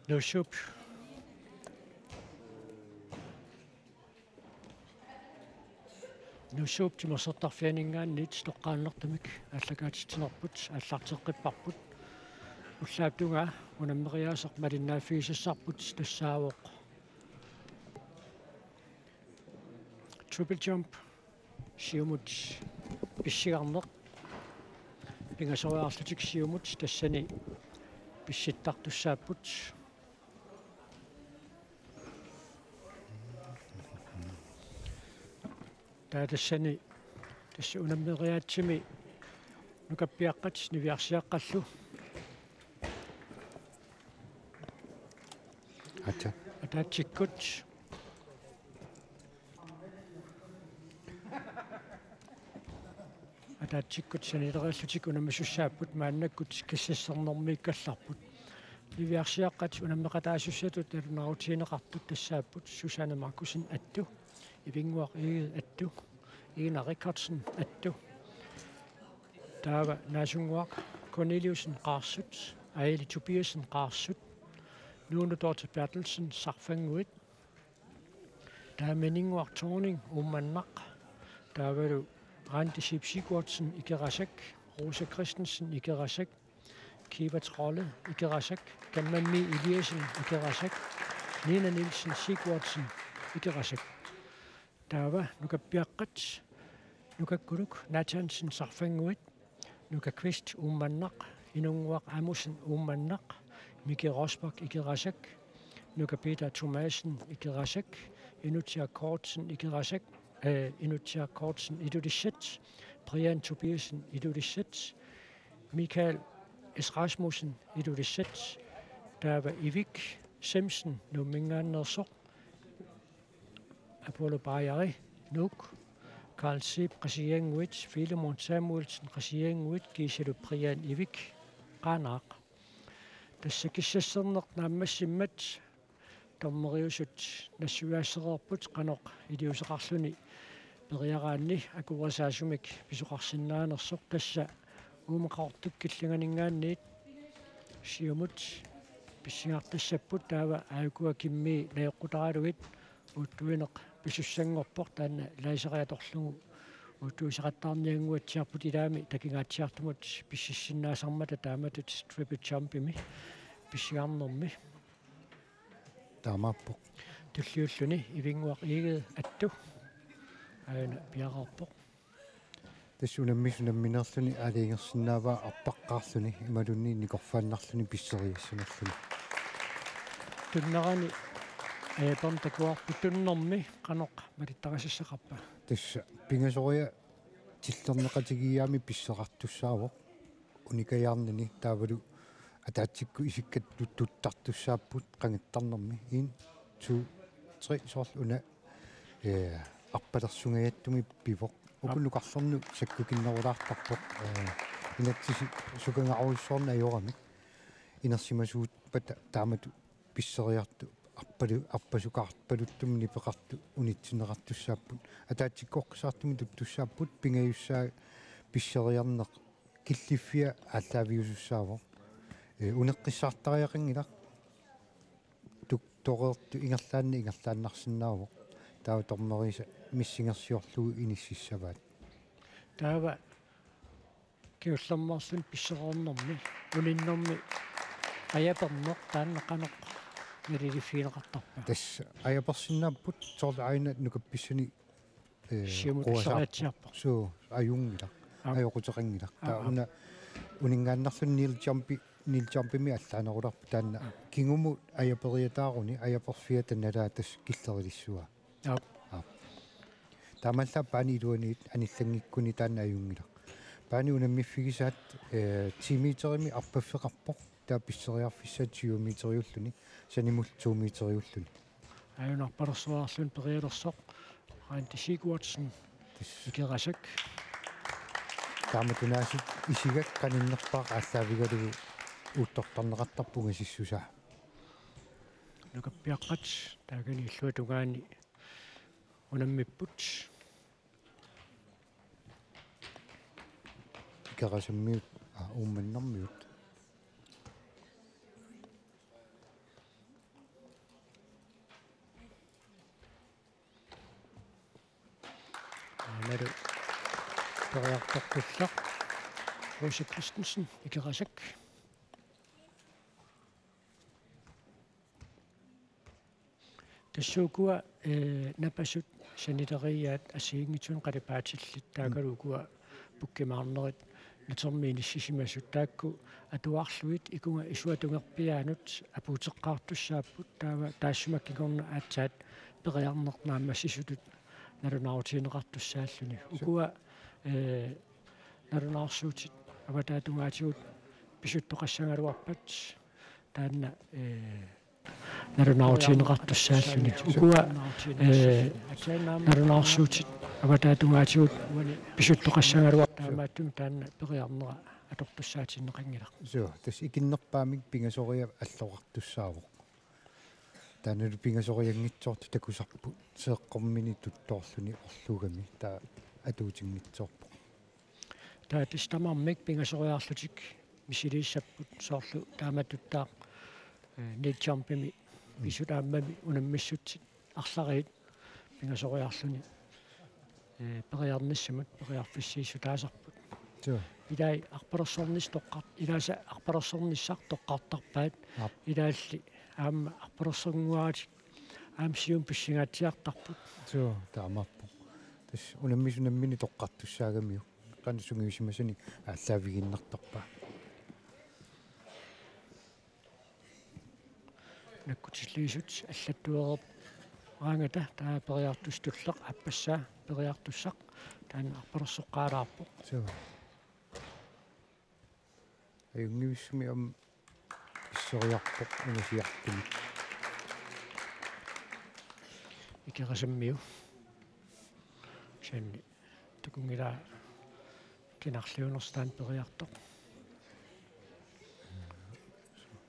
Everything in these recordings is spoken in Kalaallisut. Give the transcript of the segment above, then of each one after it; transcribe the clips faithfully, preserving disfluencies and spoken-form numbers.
Nuussuup. Nuussuup timersortarfianinngaanniit toqqaannartumik aallakaatitsinerput aallarteqqipparput. Ullaap tungaa unammeriaaseq malinnaaffigisassarput tassaavoq triple jump, siumut pissigarneq. Pingasoriarlutik siumut tassani pissittartussaapput. Taava tassani, tassa unammeriaatsimi nukappiaqqat niviarsiaqqallu. Aatsaat. Ataatsikkut. Ataatsikkut sanileriillutik unammisussaapput, maannakkut kassassernermiikkallarput. Niviarsiaqqat unammeqataasussatut nalunaarutigineqartut tassaapput Susanne Markussen, attu, Ivinnguaq Egede, attu, Ina Rikardsen, attu. Taava Naasunnguaq Corneliussen, qaarsut, Aili Tobiassen, qaarsut, Nuunu Dorthe Berthelsen, sarfannguit, taava Mininnguaq Thorning, Uummannaq, taavalu Randi Sib Sigurdsen, Ikerasak, Rosa Christensen, Ikerasak, Kiva Trolle, Ikerasak, Kammammi Eliassen, Ikerasak, Nina Nielsen Sigurdsen, Ikerasak. Taava nukappiaqqat, Nukakkuluk Nathansen, sarfannguit, Nuka Kvist, Uummannaq, Inunnguaq Amussen, Uummannaq, Miki Rosbach, Ikerasak, Nuka Peter Thomassen, Ikerasak, Inutsiaq Kortsen, Ikerasak, eh, Inutsiaq Kortsen, Ilulissat, Brian Tobiassen, Ilulissat, Michael S. Rasmussen, Ilulissat, taava Ivik Semsen, Nuumminngaanneersoq, Apollo Bajari, Nuuk, Karl Zeeb, Qasigiannguit, Filemon Samuelsen, Qasigiannguit, kiisalu Brian Ivik, Qaanaaq. Tassa kassasserneq naammassimmat dommeriusut nassuiaassereerput qanoq iliuuseqarluni periaraanni akuerisaasumik pisoqarsinnaanersoq. Tassa uuma Qaqortup killinganinngaanniit siumut pissigartassapput, taava aajukua kimmii najoqqutaralugit uuttuineq pisussanngorpoq, taanna laseri atorlugu uuttuiseqattaarniannguatsiarput, ilaami takingaatsiartumut pississinnaasarmata taamatut triple jumpimi pissigarnermi. Taamaappoq. Tulliulluni Ivinnguaq Egede, attu, aajuna piareerpoq. Tassa unammisut nammineerluni aalajangersinnaavaa arpaqqaarluni imaluunniit nikorfaannarluni pisseriassanerluni. Tunnerani ajaperneq takuarput, tunnermi qanoq malittarisassaqarpa? Tassa pingasoriarlugu tillerneqatigiiaami pisseqartussaavoq. Unikajaarnani taavalu ataatsikkut isikkat tut-, tuttartussaapput qangattarnermi. En, to, tre, soorlu una, eh, arpalersungajatsumik pivoq. Uku nukarlernut sakkukinnerulaartarpoq, eh, inatsisit sukangarujussuarnik ajoramik. Inersimasuuppata taamatut pisseriartut arpalu-, arpasukaarpaluttumik nipeqartut unitsinneqartussaapput. Ataatsikkoqqisaartumik tuttussaapput, pingajussaa pisseriarneq killiffia aallaaviusussaavoq. Eh, uneqqissaartariaqanngilaq. Tuk-, toreertut ingerlaannaq ingerlaannarsinnaavoq. Taava dommeriisa missingersiorlugu inississavaat. Taava kingullermeerluni pissereernermi, uninnermi ajaperneq taanna qanoq naliliffigineqartarpa? Tassa ajapersinnaapput, soorlu aajuna nukappissani, eh, siumut quasaapput. Pisseriatsiarpoq. Suu, ajunngilaq. Aap. Ajoquteqanngilaq. Aap, taava aap. Una uninngaannarluni kneel jumpi, kneel jumpimi allaanerulerpoq taanna. Aap. Kingumut ajaperiataaruni, ajaperfiata nalaata tassa killerilissuaa. Aap. Aap. Taamaallaat paani iluaniit anillaanngikkuni taanna ajunngilaq. Paani unammiffigisaat, eh, ti meterimi arpaffeqarpoq. Taava pisseriarfissaat tyve meteriulluni, sanimullu to meteriulluni. Aajuna arpalersuarluni perialersoq, Randi Sigurdsen, tassa, Ikerasak. Taamatut aasiit isigak qaninnerpaaq aallaavigalugu uuttortarneqartarpoq ungasissusaa. Nukappiaqqat taakani illuatungaani unammipput. Ikerasammiut, aa, Uummannarmiut. Periartortullaq Rose Christensen, Ikerasak. Tassa ukua, eh, napasut sanileriiaat assigiinngitsunik qalipaatillit, taakku ukua pukkimaarnerit natermi inissisimasut, taakku atuarlugit ikunga isua tungerpiaanut apuuteqqaartussaapput, taava taassuma kingorna aatsaat periarneq naammassisutut nalunaarutigineqartussaalluni. Ukua, eh, nalunaarsuutit avataatungaatigut pisuttoqassagaluarpat taanna, eh, nalunaarutigineqartussaalluni. Ukua, eh, nalunaarsuutit avataatungaatigut pisuttoqassagaluarpat taamaattumik taanna periarnera atortussaatinneqanngilaq. Suu, tassa ikinnerpaamik pingasoriaq alloqartussaavoq. Taannalu pingasorianngitsoortut takusarput seeqqormini tuttoorluni orlugami, taava atuutinngitsoorpoq. Taava tassa tamarmik pingasoriarlutik misiliissapput, soorlu taamatuttaaq, eh, knee jumpimi pisut aammami unammissutsit arlariit pingasoriarluni, eh, periarnissamut periarfissiissutaasarput. Suu. Ilai arpalersornissaq toqqar-, ilaasa arpalersornissaq toqqartarpaat. Aap. Ilaalli aamma arpalersornguarit aamma siumut pissangaatsiartarput. Suu, taamaappoq. Tassa unammisut namminneq toqqartussaagamiuk. Qanoq sungiusimasanik aallaavigiinnartarpa? Nakkutilliisut allattuereeraangata taava periartussaq tulleq aappassaa periartussaq taanna arpalersoqqaalaarpoq. Suu. Ajunngivissumik aamma pisseriarpoq ungasiartumik. Ikerasammiu. Kisianni takunngilaa kinarliunersoq taanna periartoq.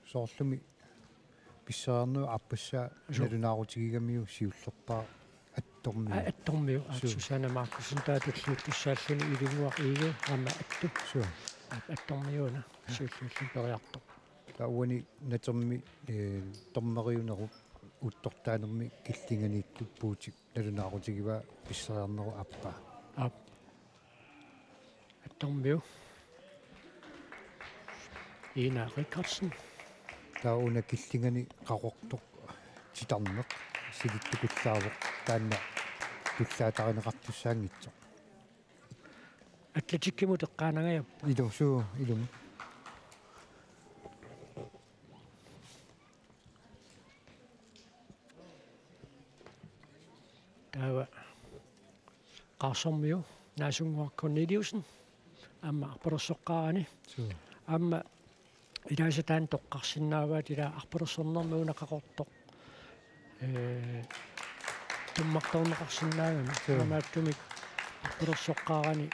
Soorlumi pisseriarnerup aappassaa, suu, nalunaarutigigamiuk siullerpaaq Attormiu. Aa, Attormiu. Aap, suu. Susanne Markussen taava tulliuttussaalluni Ilinguaq Iive aamma Attu. Suu. Aap, Attormiuna. Siulliulluni periartoq. Taava uani natermi, eh, dommeriunerup uuttortaanermi killinganiittup Puutip nalunaarutigivaa pisseriarnerup aappaa. Aap. Attormiu. Ina Rikardsen. Taava una killingani qaqortoq titarneq silittukullaavoq, taanna tullaatarineqartussaanngitsoq. Atletikkimut eqqaanangajappoq. Ilumut, suu, ilumut. Taava Qaarsormiu Naasunnguaq Corneliussen aamma arpalersoqqaarani. Suu. Aamma ilaasa taanna toqqarsinnaavaat, ilaa arpalersornermi una qaqortoq, ee, tummartorneqarsinnaagami. Suu. Taamaattumik arpalersoqqaarani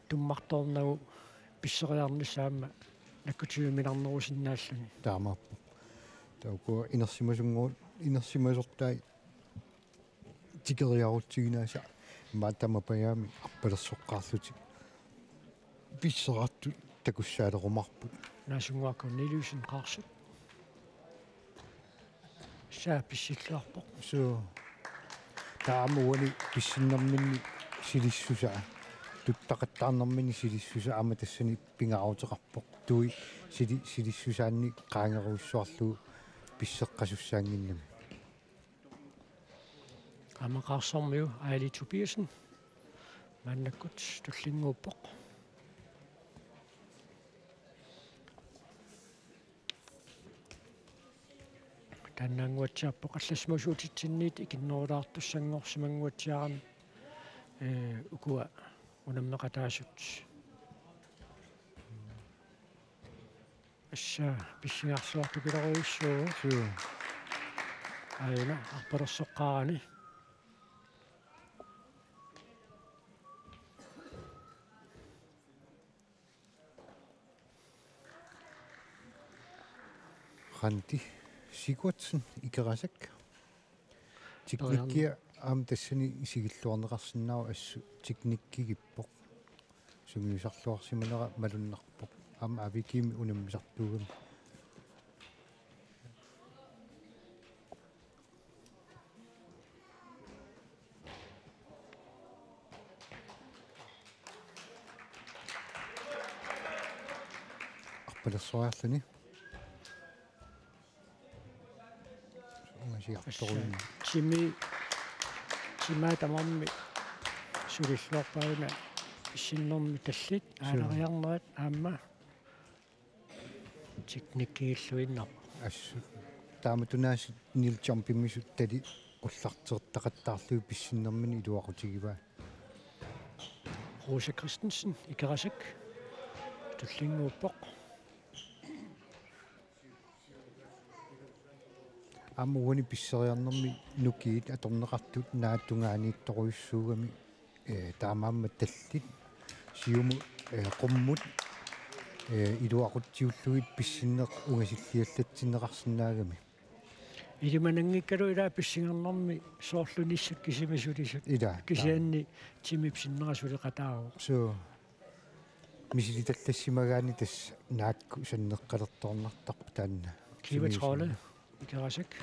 tummartornagu pisseriarnissaq aamma nakkutigiuminarnerusinnaalluni. Taamaappoq. Taava ukua inersimasunngooq, inersimasortai tikeriarutsiginaasa maani tamapajami arpalersoqqaarlutik pisseriartut takussaalerumaarput. Naasunnguaq Corneliussen, Qaarsut. Saa pissilluarpoq. Suu. Taava aamma uani pissinnerminni silissusaa, tuttaqattaarnerminni silissusaa aamma tassani pingaaruteqarpoq. Tui sili-, silissusaanni qaangerujussuarlugu pisseqqasussaannginnami. Aamma Qaarsormiu Aili Tobiassen maannakkut tullinnguuppoq. Taannaannguatsiarpoq allassimasuutitsinniit ikinnerulaartussanngorsimannguatsiarami, ee, ukua unammeqataasut. Assa pissingarsuartupilorujussuu. Suu. Aajuna arpalersoqqaarani. Randi Sigurdsen, Ikerasak. Teknikkia aamma tassani isigilluarneqarsinnaavoq, assut teknikkigippoq. Sungiusarluarsimanera malunnarpoq. Aamma Avikiimi unammisartuugami. Aappalersoriarluni. Ungasiartorujussuuvoq. Timi, timaa tamarmi sulilluarpaa una pissinnermi tallit, suu, aalariarnerat aamma teknikkigilluinnarpoq. Assut. Taamatut aasiit Neil Jumpimisut tallit qullarteertaqattaarlugit pissinnerminni iluaqutigivaat. Rosa Christensen, Ikerasak, tullinnguuppoq. Aamma uani pisseriarnermi nukiit atorneqartut naak tungaaniittorujussuugami, ee, taamaammat tallit siumut, ee, qummut, ee, iluaqutsiullugit pissinneq ungasilliallatsinneqarsinnaagami. Ilimananngikkalu ilaa pissingernermi soorlu nissut kisimi sulisut. Ilaa, kisianni taama. Timip sinnera suleqataavoq. Suu. Misilitallassimagaanni tassa naakku sanneqqalertoornartarpoq taanna. Kiva Trolle, Ikerasak.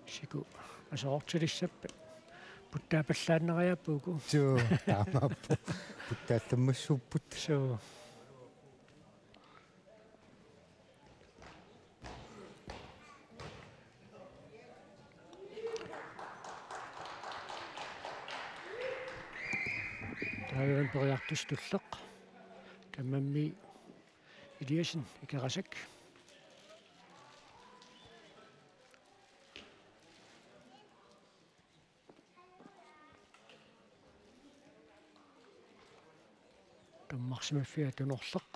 Siku asoortilissappat puttaapallaannariaappuku. Suu, taamaappoq. Puttaallammassuupput. Suu. Taavalu periartussaq tulleq. Kammammi Eliassen, Ikerasak. Dommersimaffia tunorleq.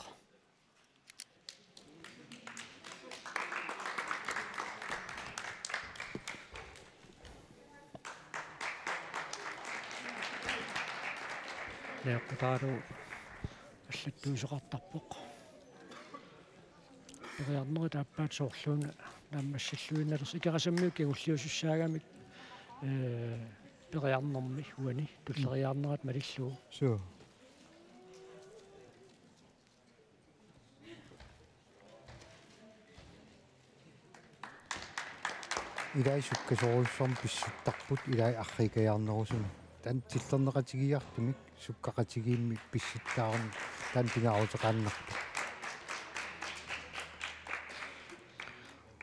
Neeqqutaalu allattuusoqartarpoq. Periarnerit aappaat soorluuna naammassilluinnalersoq, Ikerasammiut kingulliusussaagamik, ee, periarnermi uani tulleriiaarnerat malillugu. Suu. Ilai sukkasoorujussuarmik pissuttarput, ilai arriikkajaarnerusumik. Taanna tillerneqatigiiartumik sukkaqatigiimmik pissittaarneq taanna pingaaruteqaannarpoq.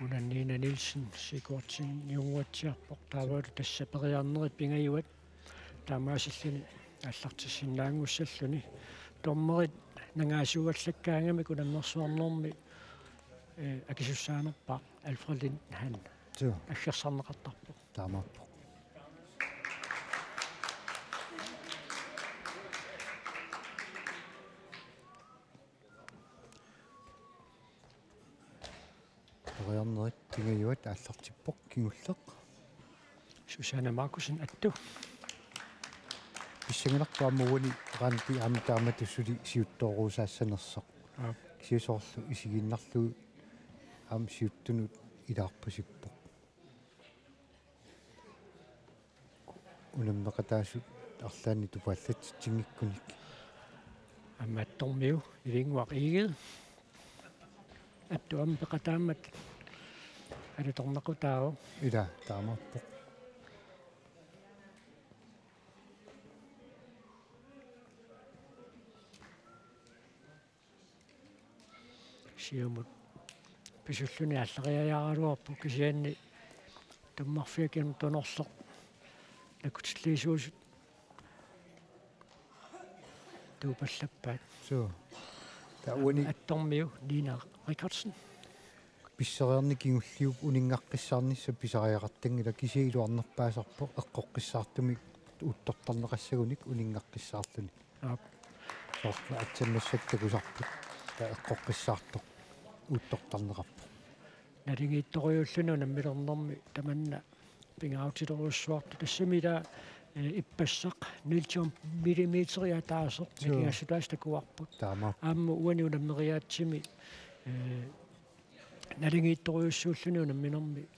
Una Nina Nielsen Sigurdsen niunguatsiarpoq, taavalu tassa periarnerit pingajuat taamaasilluni aallartissinnaanngussalluni. Dommerit nangaasuuallakkaangamik unammersuarnermi, ee, akisussaanerpaaq Alfred Lind Hansen. Suu. Aggersarneqartarpoq. Taamaappoq. Periarnerit pingajuat aallartippoq kingulleq. Susanne Markussen, Attu. Pissanganarpoq aamma uani Randi aamma taamatut suli siuttooruusaassanersoq. Aap. Kisianni soorlu isigiinnarlugu aamma siuttunut ilaarpasippoq. Unammeqataasut arlaannik tupaallatsitsinngikkunik. Aamma Attormiu Ilinnguaq Egede. Attu aamma peqataammat alutornaqutaavoq. Ilaa, taamaappoq. Siumut pisulluni aallariajaaraluarpoq, kisianni dommerfiat kinguneq tunorleq nakkutilliisuusut tuupallappaat. Suu. Taava uani Attormiu Nina Rikardsen. Pisseriarneq kingulliup uninngaqqissaarnissaq pisariaqartanngilaq, kisianni iluarnerpaasarpoq eqqoqqissaartumik uuttortarneqassagunik uninngaqqissaarluni. Aap. Soorlu aatsaat massakkut takusarput, taava eqqoqqissaartoq uuttortarneqarpoq. Naligiittorujuulluni unammilernermi tamanna pingaarutilerujussuartoq, tassami ilaa, ee, ippassaq nul komma fem millimeter ataaseq. Suu. Nalingassutaasa takuarput. Taamaappoq. Aamma uani unammeriaatsimi, ee, naligiittorujussuulluni unamminermi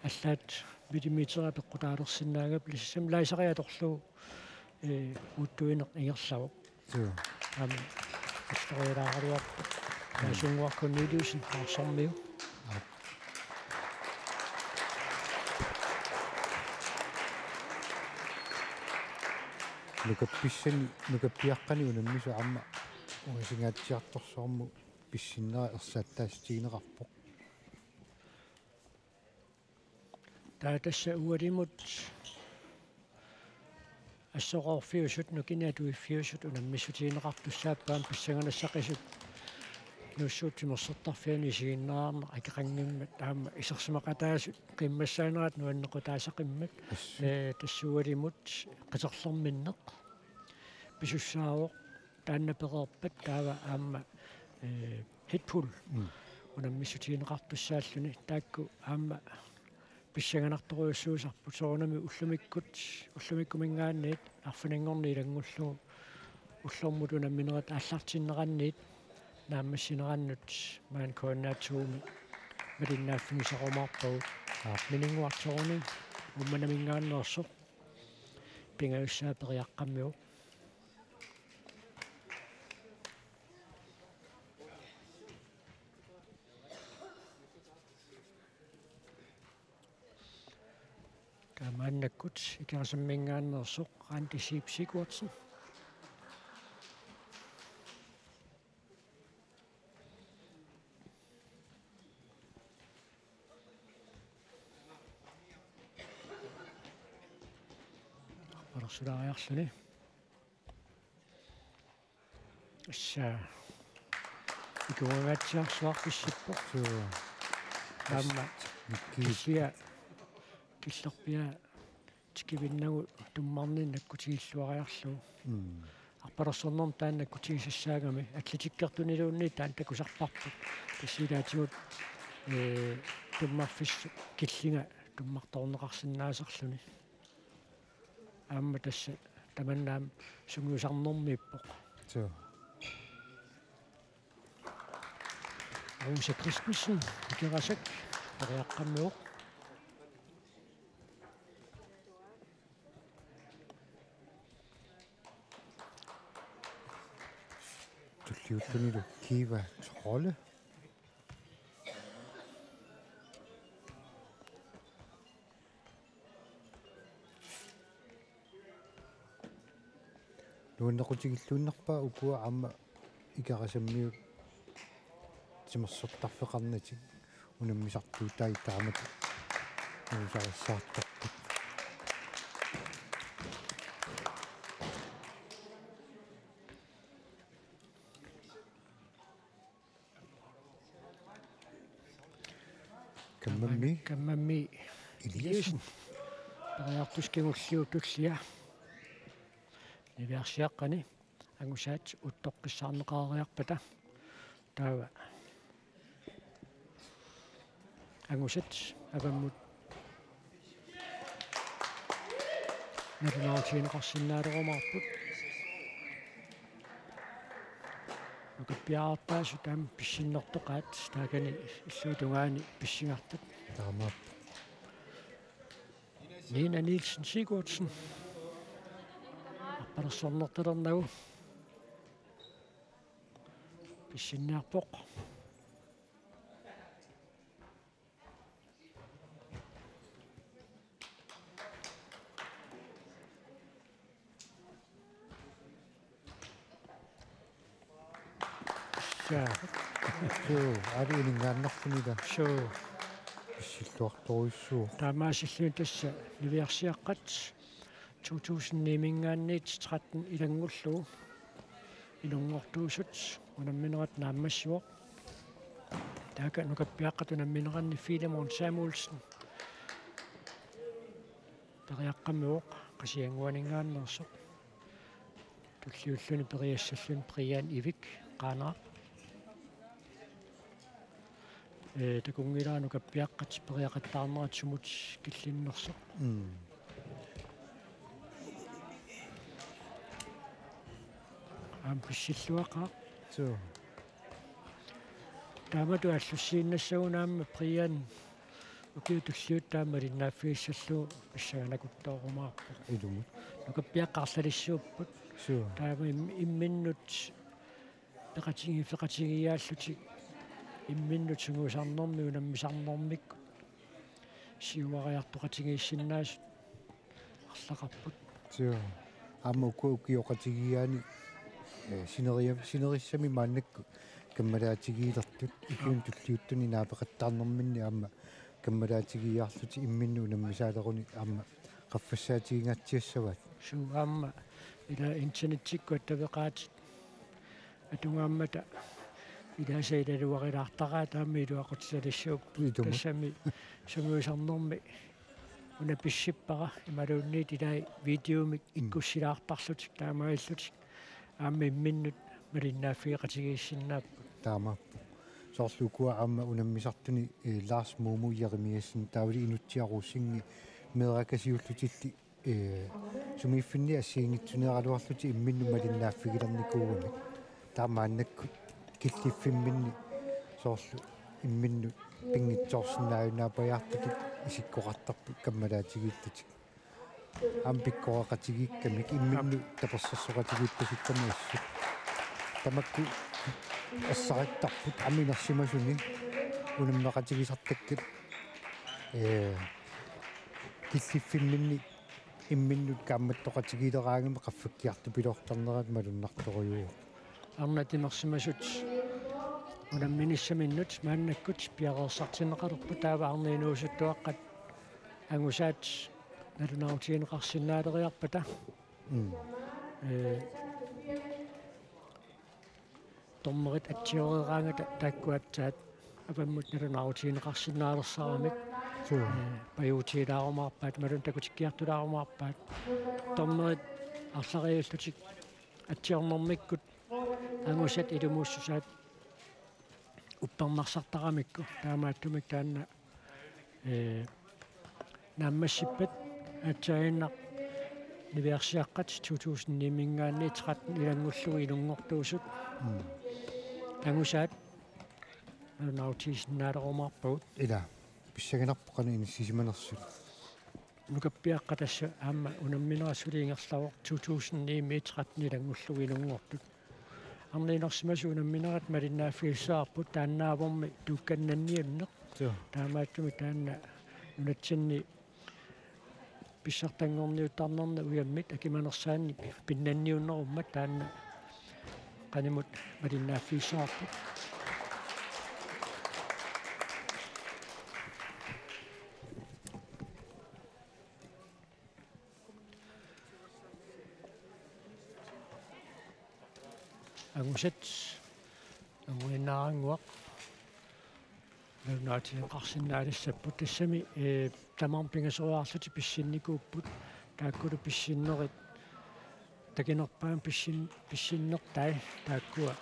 allaat millimeterit peqqutaalersinnaagavit, tassa laseri atorlugu, Ee, uuttuineq ingerlavoq. Suu. Aamma allorialaaraluarpoq. Lars Yngvar Corneliussen, Qaarsormiu. Aap. Nukappiaqqani, nukappiaqqani unammisut aamma ungasinngaatiartorsuarmut pissinnera ersaattaassutigineqarpoq. Taava tassa ualimut assoqarfiusut, nukinnik atuiffiusut unammissutigineqartussaapput aamma pissanganassaqqisut Nuussuup timersortarfiani isiginnaarneq akeqanngimmat aamma isersimaqataasut qimmassaanerat nuannequtaasaqimmat. Assut. Ee, tassa ualimut qiterlerminneq pisussaavoq. Taanna pereerpat taava aamma, ee, Hetpool. Mm. Unammissutigineqartussaalluni taakku aamma pissanganartorujussuusarput soorunami ullumikkut, ullumikkuminngaanniit arfininngorneq ilanngullugu ullormut unamminerit aallartinneranniit naammassinerannut maani K N R to-mi malinnaaffigisarumaarpagut. Aap. Mininnguartoruni Uummannaminngaanneersoq pingajussaa periaqqammivoq. Taava maannakkut Ikerasamminngaanneersoq Randi Zeeb Sigurdsen. Arpalersulaariarluni. Tassa ikuagaatsiarsuaq pissippoq. Suu. Aamma Mikki. Killia, killerpiaa tikivinnagu tummarninni nakkutigilluariarlugu. Mm. Arpalersornermi taanna nakkutigisassaagami atletikkertuniluunniit taanna takusarparput. Tassa ilaatigut, ee, tummarfissaq killinga tummartoorneqarsinnaasarluni. Aamma tassa tamanna aamma sungiusarnermiippoq. Suu. Aunse Christensen, Ikerasak, periaqqammivoq. Tulliullunilu Kiva Trolle. Nuannequtigilluinnarpaa ukua aamma Ikerasammiut timersortarfeqarnatik unammisartuutai taamatut nuusarissaartarput. Kammammi. Kammammi Eliassen. Eliassen. Periartussaq kingulliup tullia. Niviarsiaqqani angusaat uttoqqissaarneqareeriarpata. Taava angusat avammut nalunaarutigineqarsinnaalerumaarput. Nukappiarartaasut aamma pissinnertoqaat taakani illuatungaani pissingartut. Taamaappoq. Nina Nielsen Sigurdsen. Arpalersornertalernagu. Pissinniarpoq. Saa. Suu, aali iningaannarluni ila. Suu. Pissilluartorujussuuvoq. Taamaasilluni tassa niviarsiaqqat to tusind ni-minngaanniit tretten ilanngullugu inunngortuusut unamminerat naammassivoq. Taakku nukappiaqqat unammineranni Filemon Samuelsen. Periaqqammivoq Qasigiannguaninngaanneersoq. Tulliulluni periassalluni Brian Ivik Qaanaaq. Ee, takunngilara nukappiaqqat periaqattaarnerat sumut killinnersoq. Mm. Aamma pissilluaqaaq. Suu. Taamatut aallussiinnassaguni aamma Brian Ukiut tulliuttut taama malinnaaffigissallugu pissanganakkuttoorumaarpoq. Ilumut. Nukappiaqqat arlalissuupput. Suu. Taama im-, imminnut peqatigi-, peqatigiiaallutik imminnut sungiusarnermik unammisarnermikkut siuariartoqatigiissinnaasut arlaqarput. Suu. Aamma uku ukioqatigiiaani, eh, sineria-, sinerissami maannakkut kammalaatigiilertut ukiuni tulliuttuni naapeqattaarnerminni aamma kammalaatigiiaarlutik imminnut unammisaalerunik aamma qaffassaatigingatsiassavaat. Suu aamma ila internettikkut attaveqaatit atugaammata ilaasa ilaluarilaartaraat aamma iluaqutitalissuupput. Ilumut. Tassami sungiusarnermi una pissippara imaluunniit ilai videomik Mm. ikkussilaartarlutik taamaalillutik aamma imminnut malinnaaffigeqatigiissinnaapput. Taama. Soorlu ukua aamma unammisartuni, eh, Lars Mumu Jeremiassen taavali Inutsiaq Rosingip meeraka siullutilli, eh, sumiiffinni assigiinngitsuneeraluarlutik imminnut malinnaaffigilernikkuugamik. Taava maannakkut killiffimminni soorlu imminnut pinngitsoorsinnaajunnaarpajaartutik isikkoqartarput kammalaatigiillutik. Aamma pikkoreqatigiikkamik imminnut tapersersoqatigiippasikkami assut. Tamakku assarittarput aamma inersimasuni unammeqatigisartakkat, eh, killiffimminni imminnut kaammattoqatigiileraangamik qaffakkiartupiloortarnerat malunnartorujuuvoq. Arnat inersimasut unamminissaminnut maannakkut piareersartinneqalerput taava arnat inuusuttuaqqat angusaat nalunaarutigineqarsinnaaleriarpata. Mm. Eh, dommerit atsioreeraangata taakku aatsaat avammut nalunaarutigineqarsinnaalersaaramik. Suu. Eh, pajuutigilaarumaarpaat, imaluunniit takutikkiartulaarumaarpaat. Dommerit arlariullutik atsiornermikkut angusat ilumuussusaat uppernarsartaramikku. Taamaattumik taanna, eh, naammassippat aatsaannaq niviarsiaqqat to tusind ni-minngaanniit tretten ilanngullugu inunngortuusut. Mm. Angusaat nalunaarutigisinnaalerumaarpagut. Ila, pissanganarpoq qanoq inissisimanersut. Nukappiaqqat tassa aamma unamminerat suli ingerlavoq to tusind ni-miit tretten ilanngullugu inunngortut. Arnat inersimasut unamminerat malinnaaffigissavarput taannaavormi tuukkannanniunneq. Joo. Taamaattumik taanna nunatsinni pissartanngorniuttarnerni ujammit akimanersaannik pinnanniunnerummat taanna qanimut malinnaaffigissavarput. Angusat anguninngaannguaq nalunaarutigineqarsinnaalissapput tassami, eh, tamarmik pingasoriarlutik pissinnikuupput taakkulu pissinnerit takinerpaamik pissin-, pissinnertai taakkua.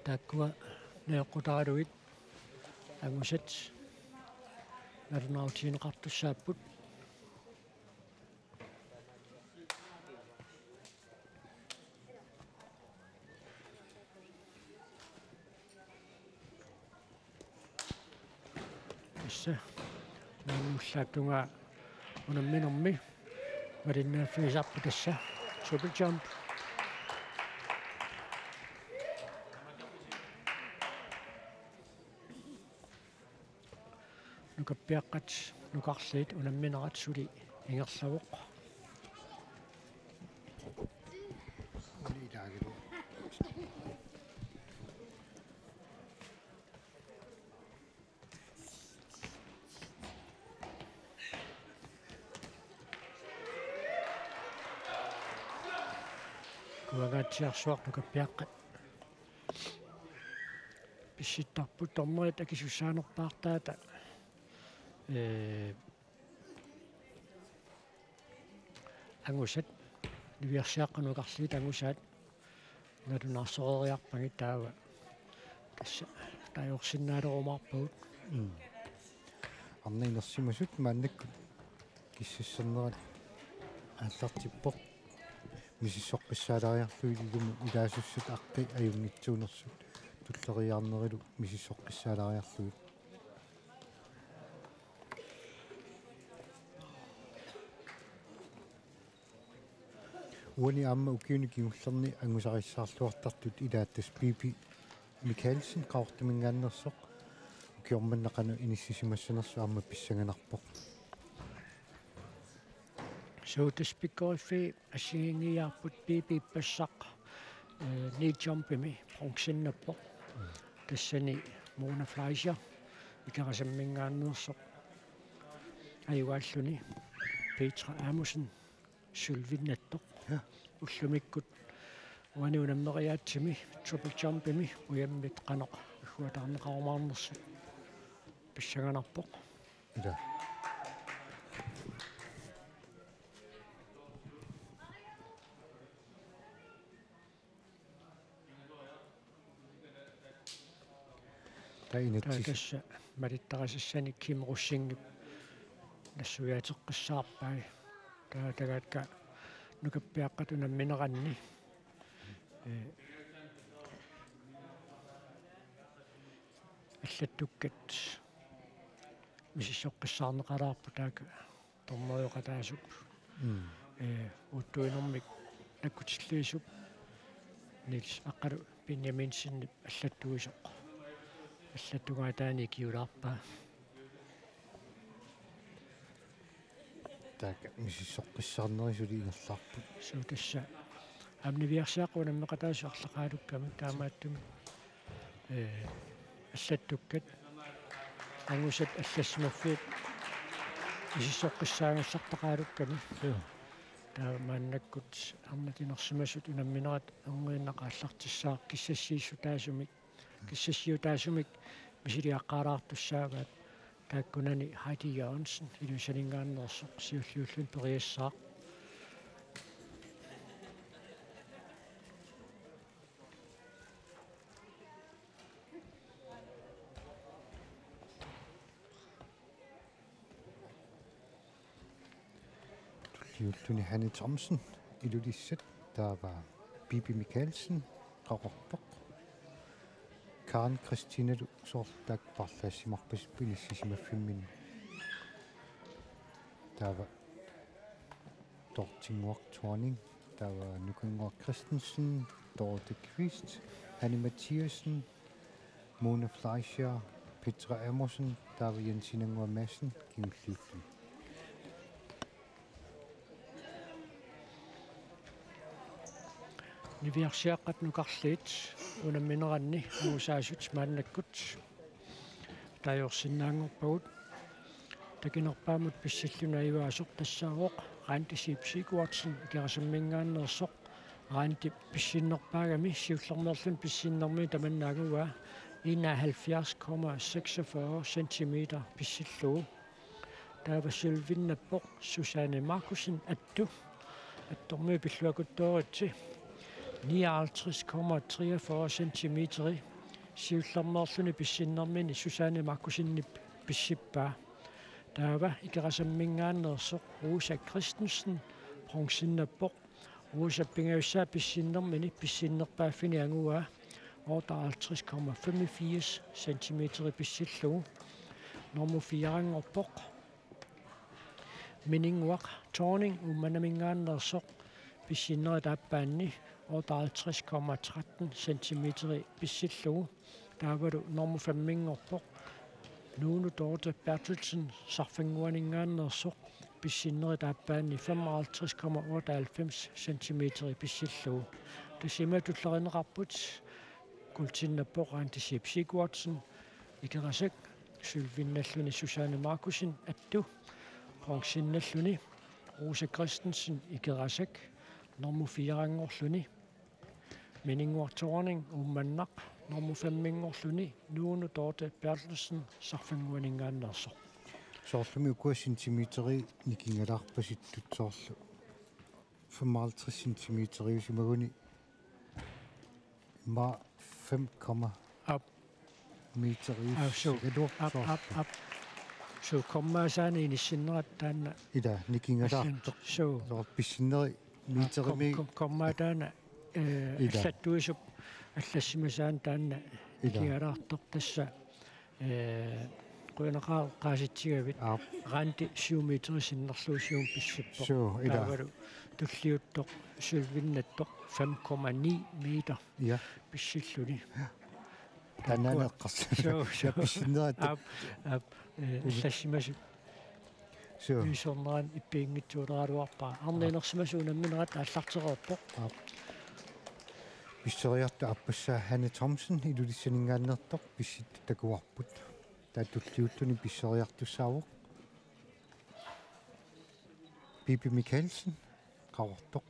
Taakkua najoqqutaralugit angusat nalunaarutigineqartussaapput. Tassa. Naannullaattunga unamminermi malinnaaffigisarput tassa. Triple jump. Nukappiaqqat nukarliit unamminerat suli ingerlavoq. Kuagaatsiarsuaq nukappiaqqat. Pissittarput dommerit akisussaanerpaartaata. Ee, angusat, niviarsiaqqat nukarliit angusaat nalunaarsoreeriarpagit taava. Tassa taagorsinnaalerumaarpagut. Mm. Arnat inersimasut maannakkut kissassernerat aallartippoq. Misissoqqissaalaariarlugit ilumut ilaasussat aqqi ajunngitsuunersut tulleriiaarnerilu misissoqqissaalaariarlugit. Uani aamma ukiuni kingullerni angusarissaarluartartut ilaat tassa Bibi Mikaelsen Qaqortuminngaanneersoq, ukioq manna qanoq inissisimassanersoq aamma pissanganarpoq. Suu, tassa pikkoriffiit assigiinngiiaarput. Bibi ippassaq, eh, knee jumpimi bronzennappoq. Tassani Mona Fleischer Ikerasamminngaanneersoq ajugaalluni, Petra Amundsen sølvinnattoq. Ja. Ullumikkut uani unammeriaatsimi triple jumpimi ujammit qanoq agguataarneqarumaarnersut pissanganarpoq. Ja. Taava inatsit. Taava tassa malittarisassani Kim Rosingip nassuiaateqqissaarpai. Taava taakku nukappiaqqat unammineranni, eh, allattukkat misissoqqissaarneqalaarput, taakku dommeriup oqataasup. Mm. Eh, uuttuinermik nakkutilliisup Niels Aqqalu Benjaminsenip allattuisoq. Allattugaataani ikiulaarpaa. Taakku misissoqqissaarnerit suli ingerlaarput. Suu, tassa aamma niviarsiaqqat unammeqataasut arlaqalukkami taamaattumik, eh, allattukkat angusat allassimaffiit misissoqqissaagassartaqalukkami. Suu. Taava maannakkut arnat inersimasut unamminerat erniinnaq aallartissaaq kissassiissutaasumik, kissassiutaasumik misiliaqqaalaartussaavaat. Taakkunani Heidi Jørgensen Ilulissaninngaanneersoq siulliulluni periassaaq. Tulliulluni Hanne Thomsen Ilulissat, taava Bibi Mikaelsen Qaqortoq. Karen Christinalu soorlu taakku paarlaassimarpasippoq inissisimaffimminni. Taava Dorthe-nnguaq Thorning, taava Nukanguaq Christensen, Dorthe Kvist, Hanne Mathiassen, Mona Fleischer, Petra Amundsen, taava Jensine-nnguaq Madsen kingulliulluni. Niviarsiaqqat nukarliit unammineranni angusaasut maannakkut taagorsinnaanngorpagut. Takinerpaammut pissilluni ajugaasoq tassaavoq Randi Zeeb Sigurdsen Ikerasamminngaanneersoq. Randi pissinnerpaagami siullermeerluni pissinnermini tamanna anguaa enoghalvfjerds komma seksogfyrre centimeter pissillugu. Taava sølvinnappoq Susanne Markussen, attu. Attormiut pilluakuttooritsi, nioghalvtreds komma treogfyrre centimeteri siullermeerluni pissinnermini Susanne Markussenip pissippaa. Taava Ikerasamminngaanneersoq Rosa Christensen, bronzennappoq. Rosap pingajussaa pissinnermini pissinnerpaaffini anguaa otteoghalvtreds komma femogfirs centimeteri pissillugu. Normu fire-nngorpoq Mininnguaq Thorning Uummannaminngaanneersoq, pissinnerit aappaanni otteoghalvtreds komma tretten centimeteri pissillugu. Taavalu normu fem-nngorpoq Nunu Dorthe Berthelsen Sarfannguaninngaanneersoq, pissinnerit aappaanni femoghalvtreds komma otteoghalvfems centimeteri pissillugu. Tassa imaattoq tulleriinneqarput: guldinnappoq Randi Zeeb Sigurdsen, Ikerasak, sølvinnalluni Susanne Markussen, attu, bronzennalluni Rosa Christensen, Ikerasak, normu fire-nngorluni Mininnguaq Thorning, Uummannaq, normu fem-nngorluni Nunu Dorthe Berthelsen Sarfannguaninngaanneersoq. Soorlumi ukua centimeteri nikinngalaarpasittut, soorlu femoghalvtreds centimeteriusimaguni immaqa fem komma Aap. Meteriussigaluarpoq. Aap, suu. Aap, aap, soorlu aap. Suu, kommaasaaneq inissinnerat taanna. Ila, nikingasaartoq. Suu. Soorlu pissinnerit kom-, meterimi. Kom-, kommaa taanna, eh, ila. Allattuisup allassimasaaneq taanna. Ila. Nikingasaartoq tassa, eh, qujanaqaaq eqqaasitsigavit. Aap. Randi syv meter sinnerlugu siumut pissippoq. Suu, ila. Taavalu tulliuttoq sølvinnattoq fem komma ni meter. Ja. Pissilluni. Ja. Taannaana eqqarsaat. Suu, suu. Ja, pissinnerat. Aap, aap, eh, allassimasut. Suu. Isorneran ippiinngitsuuleraluarpaa. Arnaq inersimasoq unamminerat aallartereerpoq. Aap. Pisseriartut aappassaa Hanne Thomsen Ilulissaninngaanneersoq pissutsit takuarput. Taava tulliulluni pisseriartussaavoq Bibi Mikkelsen, Qaqortoq.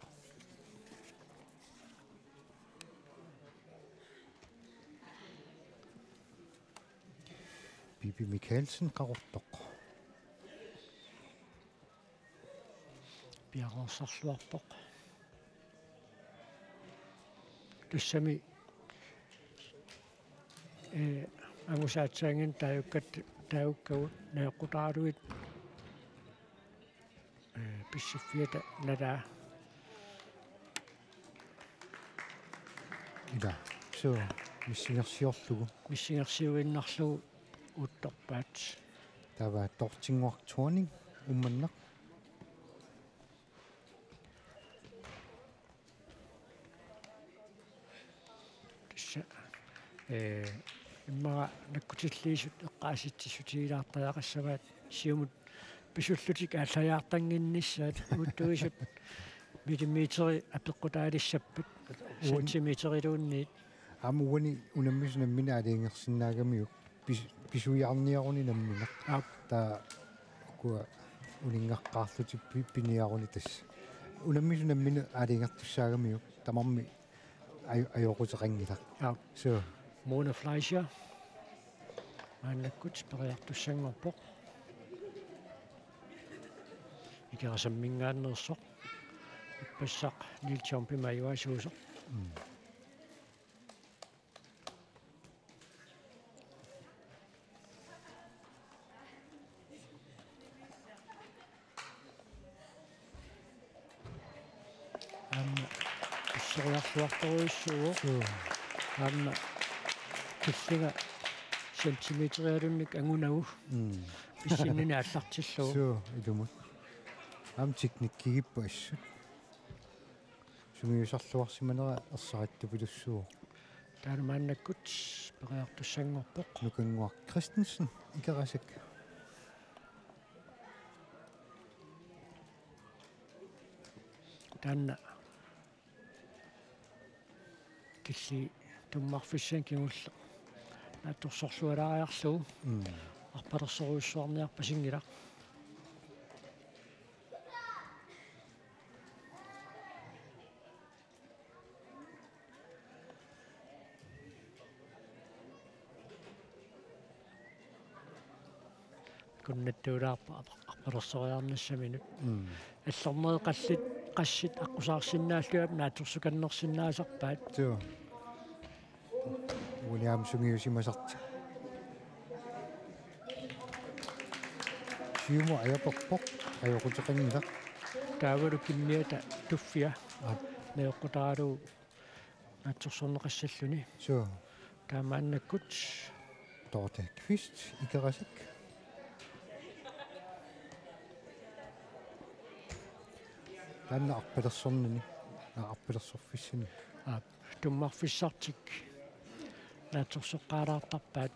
Bibi Mikkelsen, Qaqortoq. Piareersarluarpoq. Tassami, eh, angusaatsaanngin taajukkat, taajukkagut najoqqutaraluit, eh, pissiffiata nalaa. Ila, suu, missingersiorlugu. Missingersiuinnarlugu uuttorpaat. Taava Dorthe Ngoc Thorning, Uummannaq. Tassa, eh, immaqa nakkutilliisut eqqaasitsissutigilaartariaqassavaat siumut pisullutik aallajaartannginnissaat uuttuisut millimeteri apeqqutaalissappat. Uani- centimeteriluunniit. Aamma uani unammisut nammineq aalajangersinnaagamiuk pis-, pisuiarniaruni nammineq. Aap. Taava ukua uninngaqqaarlutik pi-, piniaruni tassa. Unammisut nammineq aalajangertussaagamiuk tamarmik aju-, ajoquteqanngilaq. Aap. Suu. Mona Fleischer. Maannakkut periartussanngorpoq. Ikerasamminngaanneersoq. Ippassaq Niels Jompi majuasuusoq. Mm. Aamma pisseriarluartorujussuuvoq. Suu. Aamma killinga centimeterialunnik angunagu. Mm. Pissinneq aallartillugu. Suu, ilumut. Aamma teknikkigipput assut. Sungiusarluarsimanera ersarittupilussuuvoq. Taanna maannakkut periartussanngorpoq. Nukannguaq Christensen, Ikerasak. Taanna killi tummarfissanik kingulleq naatsorsorlualaariarlugu. Mm. Arpalersorujussuarniarpasinngilaq. Kunnattuulaarpoq arpalersoriarnissaminut. Mm. Allornerit qallit, qassit aqqusaarsinnaallugit naatsorsukannersinnaasarpaat. Suu. Uani aamma sungiusimasartik. Siumut ajoqerpoq, ajoquteqanngilaq. Taavalu kimmiata tuffia. Aap. Najoqqutaralugu naatsorsorneqassalluni. Suu. Taamaannakkut. Dorthe Kvist, Ikerasak. Taanna arpalersornini. Aa, arpalersorfissinni. Aap. Tummarfissartik naatsorsoqqaalaartarpaat.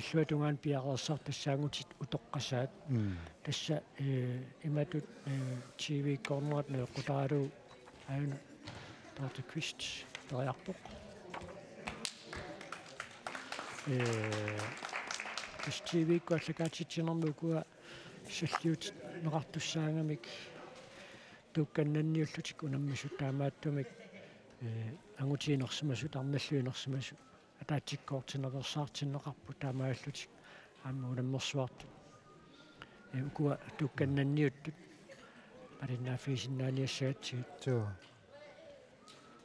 Illuatungaani piareersartut tassaanngutit utoqqasaat. Mm. Tassa, eh, imatut, eh, T V-kkornerat najoqqutaralugu aajuna Dorthe Kvist periarpoq. Eh, tassa T V-kkut aallakaatitsinermi ukua salliutineqartussaagamik tuukkannanniullutik unammisut taamaattumik, eh, angutit inersimasut, arnallit inersimasut ataatsikkoortinneqarsaartinneqarput taamaallutik aamma unammersuartut. Eh, ukua tuukkannanniuttut malinnaaffigisinnaaniassagatsigit. Suu.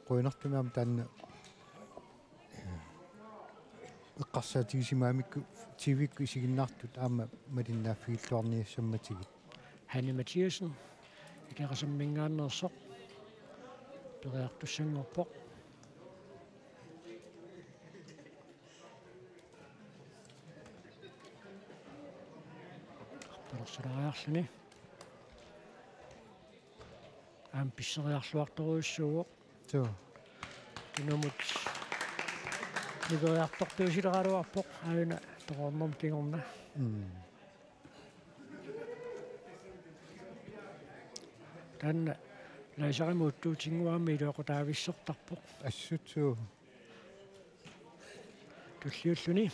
Qujanartumik aamma taanna, eh, eqqarsaatigisimagamikkit T V-kkut isiginnaartut aamma malinnaaffigilluarniassammatigit. Hanne Mathiassen, Ikerasamminngaanneersoq, periartussanngorpoq. Arpalersulariarluni. Aamma pisseriarluartorujussuuvoq. Suu. Tunumut niveriartortuusileraluarpoq aajuna toqornermut kingorna. Mm. Taanna laserimut uuttuutinnguamik iluaqutaavissortarpoq. Assut suu. Tulliulluni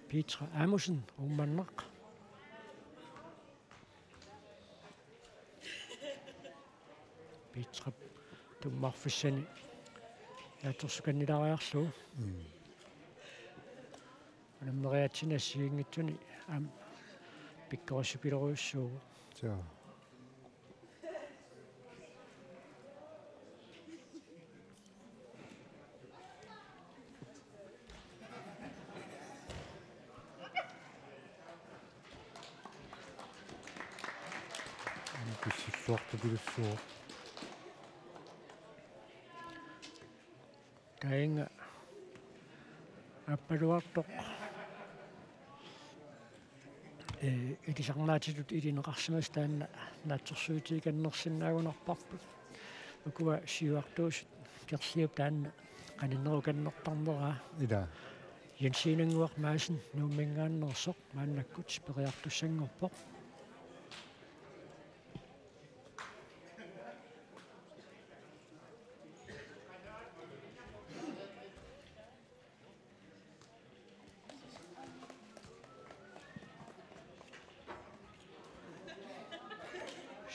Petra Amundsen, Uummannaq. Petrap tummarfissani naatsorsukannilaariarlugu. Mm. Unammeriaatsinni assigiinngitsuni aamma pikkorissupilorujussuuvoq. Suu. Pissilluartupilussuaq. Tainga Aappaluartoq. Ee, ilisarnaatitut ilineqarsimasoq taanna naatsorsuutigikannersinnaagunarparput. Ukua siuartuusut Kerliup taanna qaninnerukannertarneraa. Ila. Jensiinannguaq Madsen Nuumminngaanneersoq maannakkut periartussanngorpoq.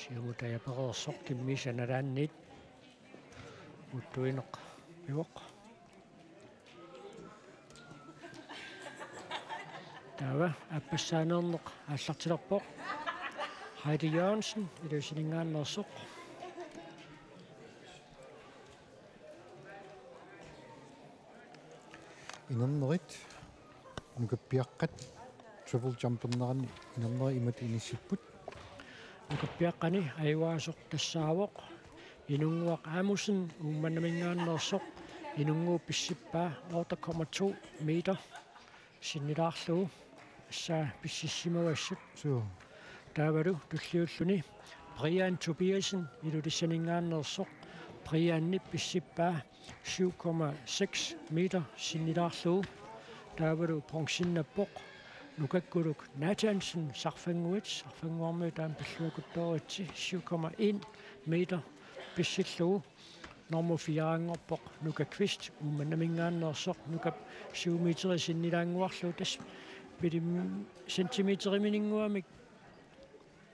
Siumut ajapareersoq kimmiisa nalaanniit uuttuineq pivoq. Taava aappassaaneerneq aallartilerpoq. Heidi Jørgensen, Ilulissaninngaanneersoq. Inernerit nukappiaqqat triple jumperneranni inernerit imatut inissipput. Nukappiaqqani ajugaasoq tassaavoq Inunnguaq Amundsen Uummannaminngaanneersoq, Inunnguup pissippaa otte komma to meter sinnilaarlugu, assaa pississimavassut. Suu. Taavalu tulliulluni Brian Tobiassen Ilulissaninngaanneersoq, Brianip pissippaa syv komma seks meter sinnilaarlugu. Taavalu bronzinnappoq Nukakkuluk Nathansen Sarfannguit, Sarfannguarmiut taama pilluakuttooritsi, syv komma en meter pissillugu. Nummer fire-nngorpoq Nuka Kvist Uummannaminngaanneersoq, Nukap syv meter sinnilaannguarlugu, tassa millim-, centimeterimininnguamik,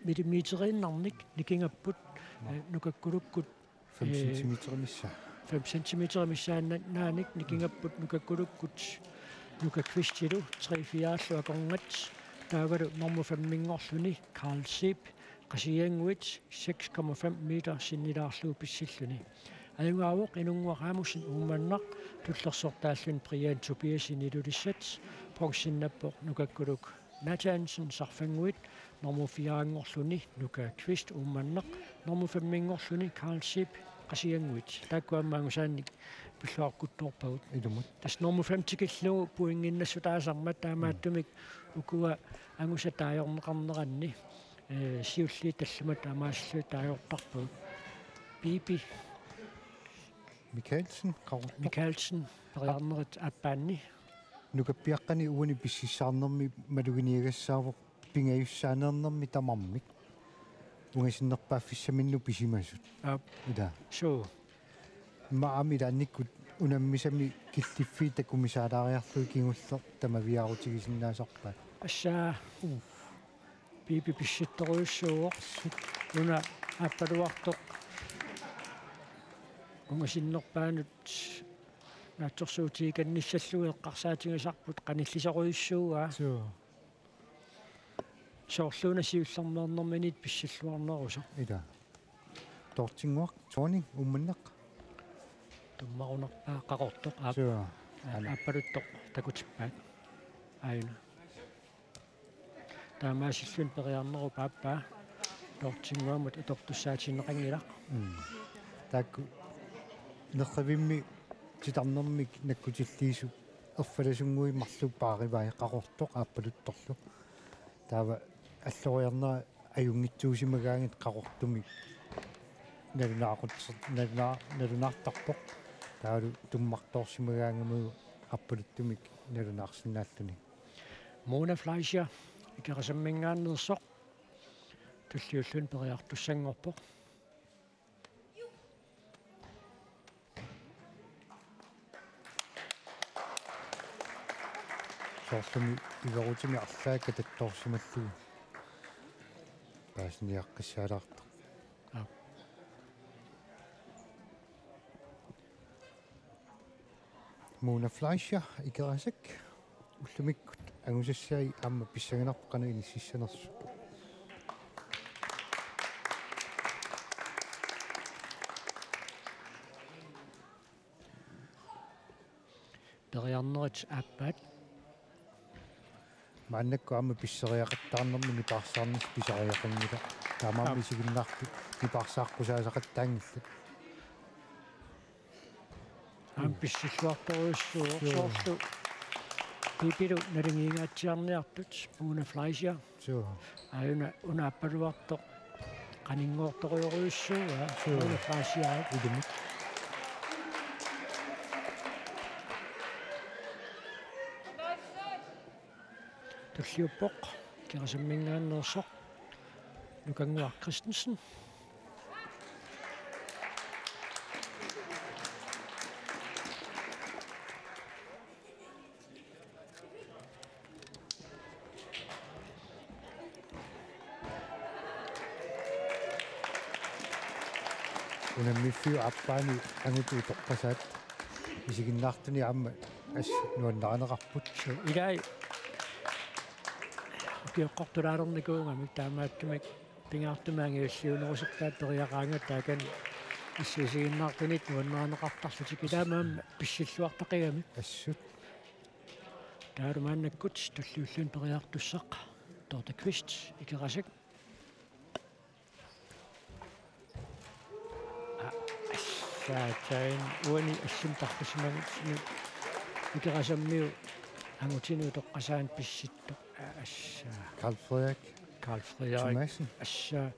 millimeteriinnarnik nikingapput. Nå. Eh, Nukakkulukkut, fem eh, centimeter missaa. Fem centimeter missaannaannik nikingapput Nukakkulukkut Nuka Kvistilu tre fire-llu akornat. Taavalu nummer fem-inngorluni Karl Zeeb Qasigiannguit seks komma fem meter sinnilaarlugu pissilluni. Ajugaavoq Inunnguaq Amundsen Uummannaq, tullersortaalluni Brian Tobiassen Ilulissat, bronzinnappoq Nukakkuluk Nathansen Sarfannguit, nummer fire-nngorluni Nuka Kvist Uummannaq, nummer fem-inngorluni Karl Zeeb Qasigiannguit. Taakku aamma angusaannik pilluaqquttoorpagut. Ilumut. Tassa nummer fem tikillugu pointinnassutaasarmat, taamaattumik ukua angusat taagorneqarneranni, eh, siulliit tallimat taamaasillugit taagortarpagut. Bibi Michaelsen, Qaqortoq. Michaelsen, periarnerit aappaanni. Nukappiaqqani uani pississaarnermi maluginiagassaavoq pingajussaaneernermi tamarmik. Ungasinnerpaaffissaminnut pisimasut. Aap. Ila. Suu. Immaqa aamma ilaannikkut unammisami killiffiit takumisaalaariarlugit kingulleq tamaviaarutigisinnaasarpaat. Assaa. Uu. Bibi pissittorujussuuvoq. Una aappaluartoq ungasinnerpaanut naatsorsuutigikannissallugu eqqarsaatigisarput qanillisorujussuuaa. Suu. Soorluuna siullermeernerminit pissilluarnerusoq. Ila. Toortinnguaq Tony Uummannaq. Tummarunarpaa Qaqortoq aap-, suu, aa, ana, aappaluttoq takutippaat. Aajuna. Taamaasilluni periarnerup aappaa toortinnguamut atortussaatinneqanngilaq. Mm. Taakku nerrivimmi titarnermik nakkutilliisut erfalasunnguit marluk paarivai Qaqortoq aappaluttorlu. Taava alloriarnera ajunngitsuusimagaangat Qaqortumik nalunaaqutser-, nalunaa-, nalunaartarpoq. Taavalu tummartoorsimagaangamiuk aappaluttumik nalunaarsinnaalluni. Mona Fleischer, Ikerasamminngaanneersoq, tulliulluni periartussanngorpoq. Soorlumi iverutimi arlaat katattoorsimallugu paasiniaqqissaalaartoq. Aap. Mona Fleischer, Ikerasak, ullumikkut angusassai aamma pissanganarpoq qanoq inississanersoq. Periarnerit aappaat. Maannakkut aamma pisseriaqattaarnermi nipaarsaarnissaq pisariaqanngilaq. Taamaammat Aap. Isiginnaartut nipaarsaaqqusaasaqattaanngillat. Aamma pissilluartorujussuuvoq. Joo. Soorlu Pipilu naligiingaatsiarniartut, Mona Fleischer. Joo. Aajuna una aappaluartoq qaninngortorujorujussuuvoq, Joo. Mona Fleischer. Ilumut. Tulliuppoq, Ikerasamminngaanneersoq, Nukannguaq Christensen. Unammiffiup aappaani angutip utoqqasaat isiginnaartuni aamma assut nuannarineqarput. Ilai ukioqqortulaalernikuugamik taamaattumik pingaartumik angajulliunerusortaat periaqaangat taakani assut isiginnaartunit nuannarineqartarlutik ilaammat pissilluartaqigami. Assut. Taavalu maannakkut tulliulluni periartussaq Dorte Kvist, Ikerasak. Aa, assaatsain uani assut tartusimagutsigu Ikerasammiut angutinut utoqqasaanut pissittoq. Aa, assaa. Karl Frederik. Karl Frederik. Thomassen. Assaa.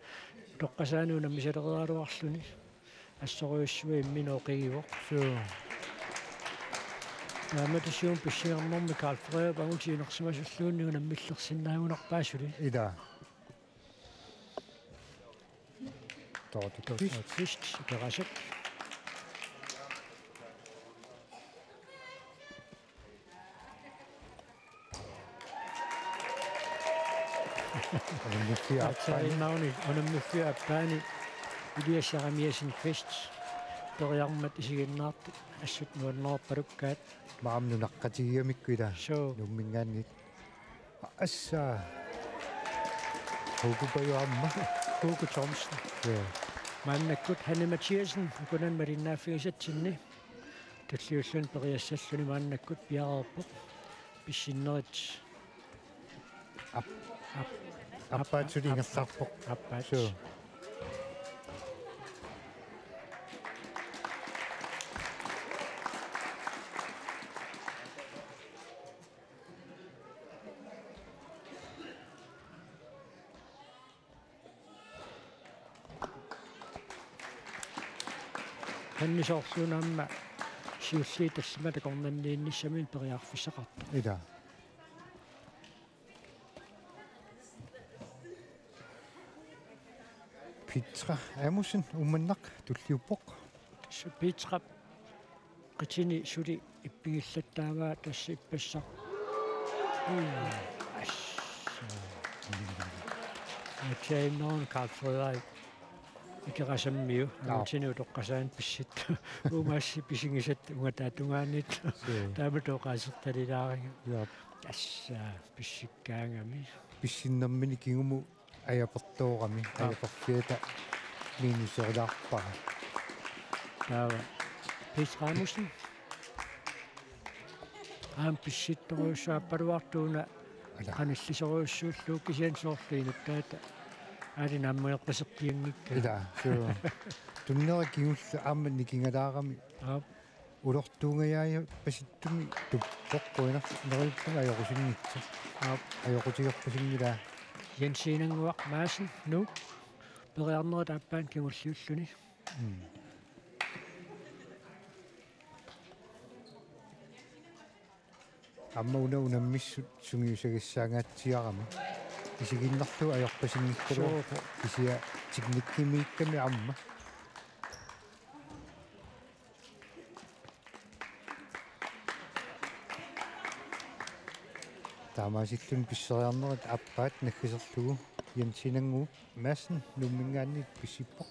Utoqqasaanut unammisaleriaraluarluni. Assorujussuaq imminut oqigivoq. Suu. Taamaattusium pissanganarnermi Karl Frederik angutit inersimasulluunniit unammillersinnaagunarpaa suli. Ida. Dorte Kvist. Dorte Kvist, Ikerasak. Unammiffiup aappaani. Aatsaannaruni, unammiffiup aappaani Elias Jeremiassen Kvist. Periarmat isiginnaartut assut nuannerpalukkaat. Maam nunaqqatigigamikku ila. Suu. Nuumminngaanniit. Assa. Hugo Pajuamma. Hugo Thomsen. Ja. Maannakkut Hanne Mathiassen, ukunani malinnaaffigisatsinni. Tulliulluni periassalluni maannakkut piareerpoq. Pissinnerit. Aap. Aap. Aappaat suli ingerlaarpoq. Aappaat. Suu. Hanne soorluuna aamma siulliit tallimat akornanniinnissaminnik periarfissaqartoq. Ila. Petra Amundsen, Uummannaq, tulliuppoq. Tassa Petra qitini suli ippigillattaavaa tassa ippassaq. Ui, assa. Aatsaannaruni Karl Frederik Ikerasammiu. Joo. Angutini utoqqasaanut pissittoq. Uumassi pisigisat ungataata tungaanit. Joo. Taamatut oqaasertalilaariga. Joo. Assa, pissikkaangami. Pissinnermini kingumut ajapertoorami, Aap. Ajaperfiata minuserilaarpara. Taava. Petra Amundsen. Aamma pissittorujussuuppalluartuuna. Ala. Qanillisorujussuullugu kisianni soorlu inuttaata aali naammageqqiseqqianngikkaa. Ila, suu. Tunnera kingulleq aamma nikingalaarami. Aap. Ulortuungajaajapasittumi tuppoq quinar-, neriuppunga ajoqusinngitsoq. Aap. Ajoqutigeqqusinngilaa. Jensinannguaq Madsen, Nuuk. Periarnerit aappaanni kingulliulluni. Mm. Aamma una unammissut sungiusagassaangaatsiarami. Isiginnaarlugu ajoqqusinngikkaluarpoq. Suu. Kisianni teknikkimiikkami aamma. Taamaasilluni pisseriarnerit aappaat naggaserlugu. Jensinannguup Madsen Nuumminngaanniit pissippoq.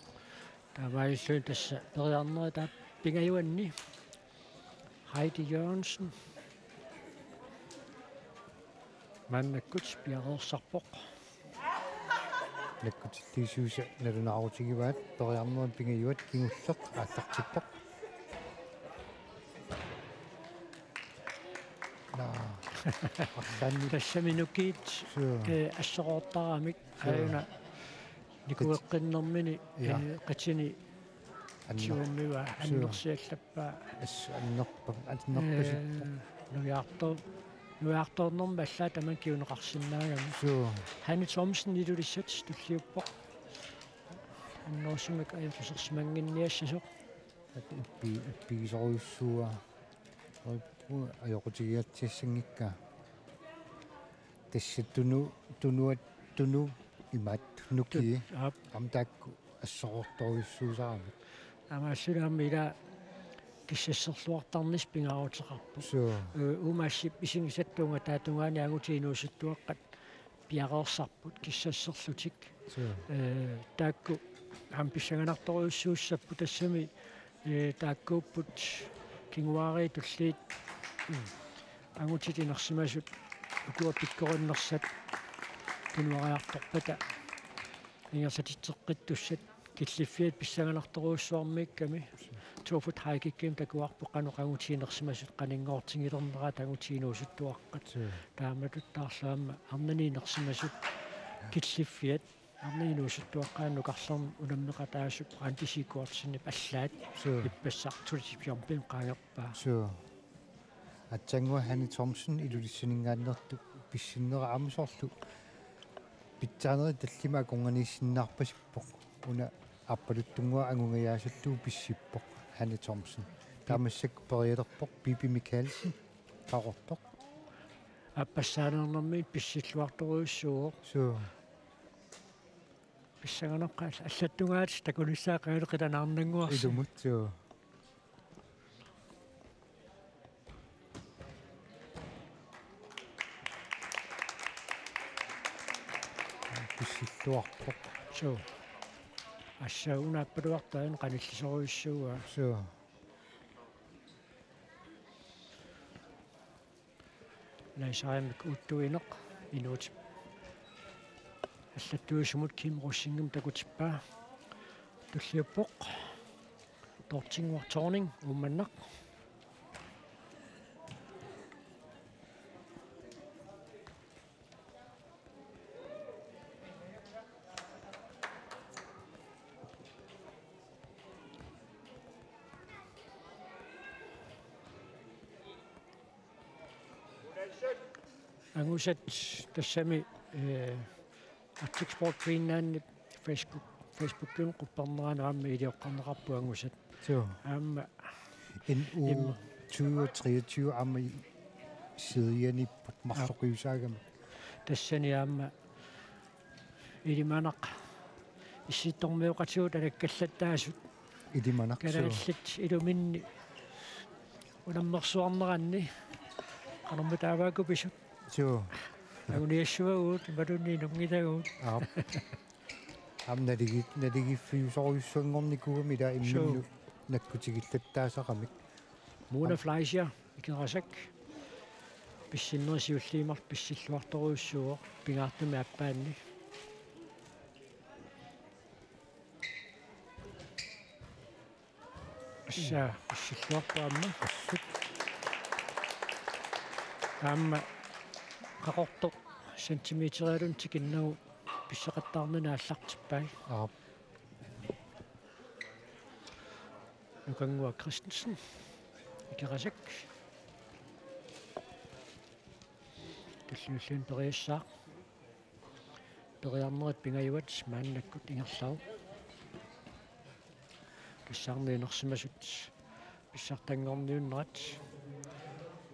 Taamaasilluni tassa periarnerit aap pingajuanni. Heidi Jørgensen. Maannakkut piareersarpoq. Nakkutiliisuisa nalunaarutigivaat periarnerit pingajuat kingulleq aallartippoq. Naa. Arlaanni. Tassami nukiit, suu, eh, asseroortaramik. Suu. Aajuna nikueqqinnermini, ja, eh, qatini anner-, tigummiva, suu, annersiallappaa. Assut annerpa-, annerpasippoq. Eh, nujaarto-, nujaartoornermi allaat tamanna kinguneqarsinnaagami. Suu. Hanne Thomsen Ilulissat tulliuppoq. Annerusumik ajoqusersimannginniassasoq. At ippi-, ippigisorujussuuara. Ajoqutigigatsiassanngikkaa. Tassa Tunu, Tunuat, Tunu imaattoq nukiit. Tut-, aap. Aamma taakku asseroortorujussuusaramik. Aamma assut aamma ila kissasserluartarnissaq pingaaruteqarpoq. Suu. Ee, uumassi isigisattuunga taava tungaani angutit inuusuttuaqqat piareersarput kissasserlutik. Suu. Ee, taakku aamma pissanganartorujussuussaapput tassami, ee, taakkuupput kinguaariit tulliit, mm, angutit inersimasut ukua pikkorinnersat tunuariartorpata ingerlatitseqqittussat killiffiat pissanganartorujussuarmiikkami. Two foot high kickimi takuarput qanoq angutit inersimasut qaninngoortigilernerat angutit inuusuttuaqqat. Suu. Taamatuttaarlu aamma arnani inersimasut killiffiat arnani inuusuttuaqqaanut nukarlermat unammeqataasup Randi Sigurdsenip allaat. Suu. Ippassaq Tulip Jumpinik qaangerpaa. Suu. Aatsaannguaq Hanne Thomsen Ilulissaninngaanneersoq pissinnera aamma soorlu pitsaanerit tallimat akornanniissinnaarpasippoq. Una aappaluttunnguaq angungajaasullugu pissippoq Hanne Thomsen. Taava massakkut perialerpoq Bibi Mikaelsen Qaqortoq. Aappassaaneernermi pissilluartorujussuuvoq. Suu. Pissanganarpoq allattungaat takunissaa qanilliqinnaarnannguarsi. Ilumut, suu. Pissilluarpoq. Suu. Assut una aappaluttuartaa qanillisorujussuuaa. Suu. Laisaarimik uuttuineq inuutip allattuisumut Kim Rosingimut takutippaa. Tulliuppoq Dorthinguaq Thorning Uummannaq. Angusat tassami, eh, Arctic Sport Greenlandip Facebook, Facebookikkut quppernerani aamma ilioqqarneqarput angusat. Suu. Aamma N U M- tyve treogtyve aamma i-, serieniippoq marloqiusaagami. Tassani aamma Ilimanaq issittormioqatigut alakkallattaasut. Ilimanaq, suu. Kalaallit iluminni unammersuarneranni qanormitaavaaku pisut. Suu. Anguniassuagut, imaluunniit inunngitagut. Aap. Aamma naligi-, naligiiffiusorujussuanngornikuugami ila imminnut, suu, nakkutigillattaasaqamik. Mona Fleischer, Ikerasak. Pissinneri siulliit marluk pissilluartorujussuuvoq pingaartumik aappaanni. Assa, pissilluarpoq aamma. Assut. Aamma qaqortoq centimeterialunnik tikinnagu pisseqattaarnani aallartippai. Aap. Nukannguaq Christensen, Ikerasak. Tulliullugu periassaaq. Periarnerit pingajuat maannakkut ingerlavoq. Kissarni inersimasut pissartanngorniunnerat.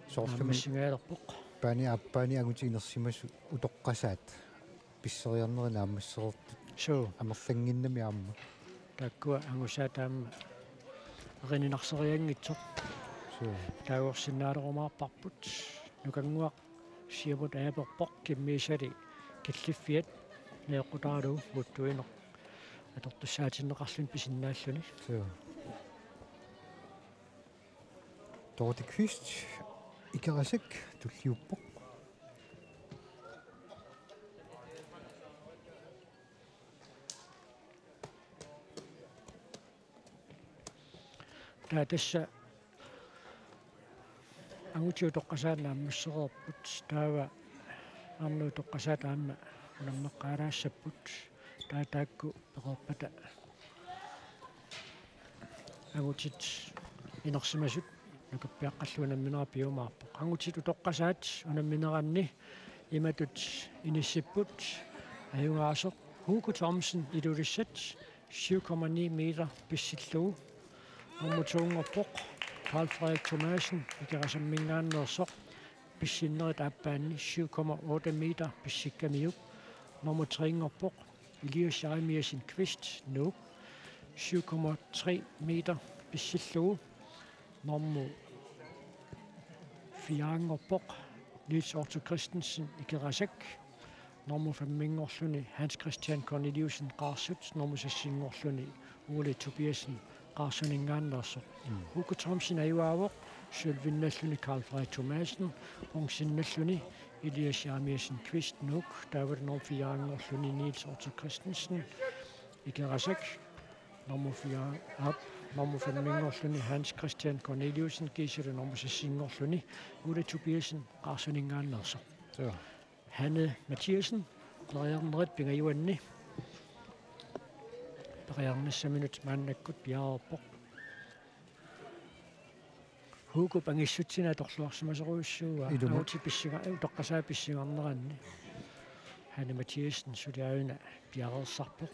Soorlumi naammassigajalerpoq. Paani aappaani angutit inersimasut utoqqasaat pisseriarnerit naammassereertut. Suu. Amerlannginnami aamma. Taakkua angusaat aamma erininarserianngitsoq. Suu. Taagorsinnaanerumaarparput. Nukannguaq siumut ajaperpoq, kimmiisali killiffiat neeqqutaralugu uuttuineq atortussaatinneqarluni pisinnaalluni. Suu. Dorte Kvist, Ikerasak, tulliuppoq. Taava tassa angutit utoqqasaat naammassereerput, taava arnat utoqqasaat aamma unammeqqaalaassapput, taava taakku pereerpata angutit inersimasut nukappiaqqallu unamminerat piumaarpoq. Angutit utoqqasaat unammineranni imatut inissipput: ajugaasoq Hugo Thomsen Ilulissat, syv komma ni meter pissillugu. Nummer to-nngorpoq Karl Frederik Thomassen, Ikerasamminngaanneersoq, pissinnerit aappaanni syv komma otte meter pissikkamiuk. Nummer tre-nngorpoq Elias Jeremiassen Kvist, Nuuk, syv komma tre meter pissillugu. Nummer fire-nngorpoq Niels Otto Christensen, Ikerasak. Nummer fem-inngorluni Hans Christian Corneliussen, Qaarsut. Nummer seks-inngorluni Ole Tobiassen, Qaarsuninngaanneersoq. Mm. Hugo Thomsen ajugaavoq, sølvinnalluni Karl Frederik Thomassen, bronzennalluni Elias Jeremiassen Kvist, Nuuk, taavalu nummer fire-nngorluni Niels Otto Christensen, Ikerasak, nummer fire, aap, nummer fem-inngorluni Hans Christian Corneliussen, kiisalu nummer seks-inngorluni Ole Tobiassen, Qaarsuninngaanneersoq. Suu. Hanne Mathiassen, periarnerit pingajuanni. Periarnissaminut maannakkut piareerpoq. Hugo angissutsina atorluarsimasorujussuuaa. Ilumut. Angutit pissinga-, utoqqasaat pissingarneranni. Hanne Mathiassen suli aajuna piareersarpoq.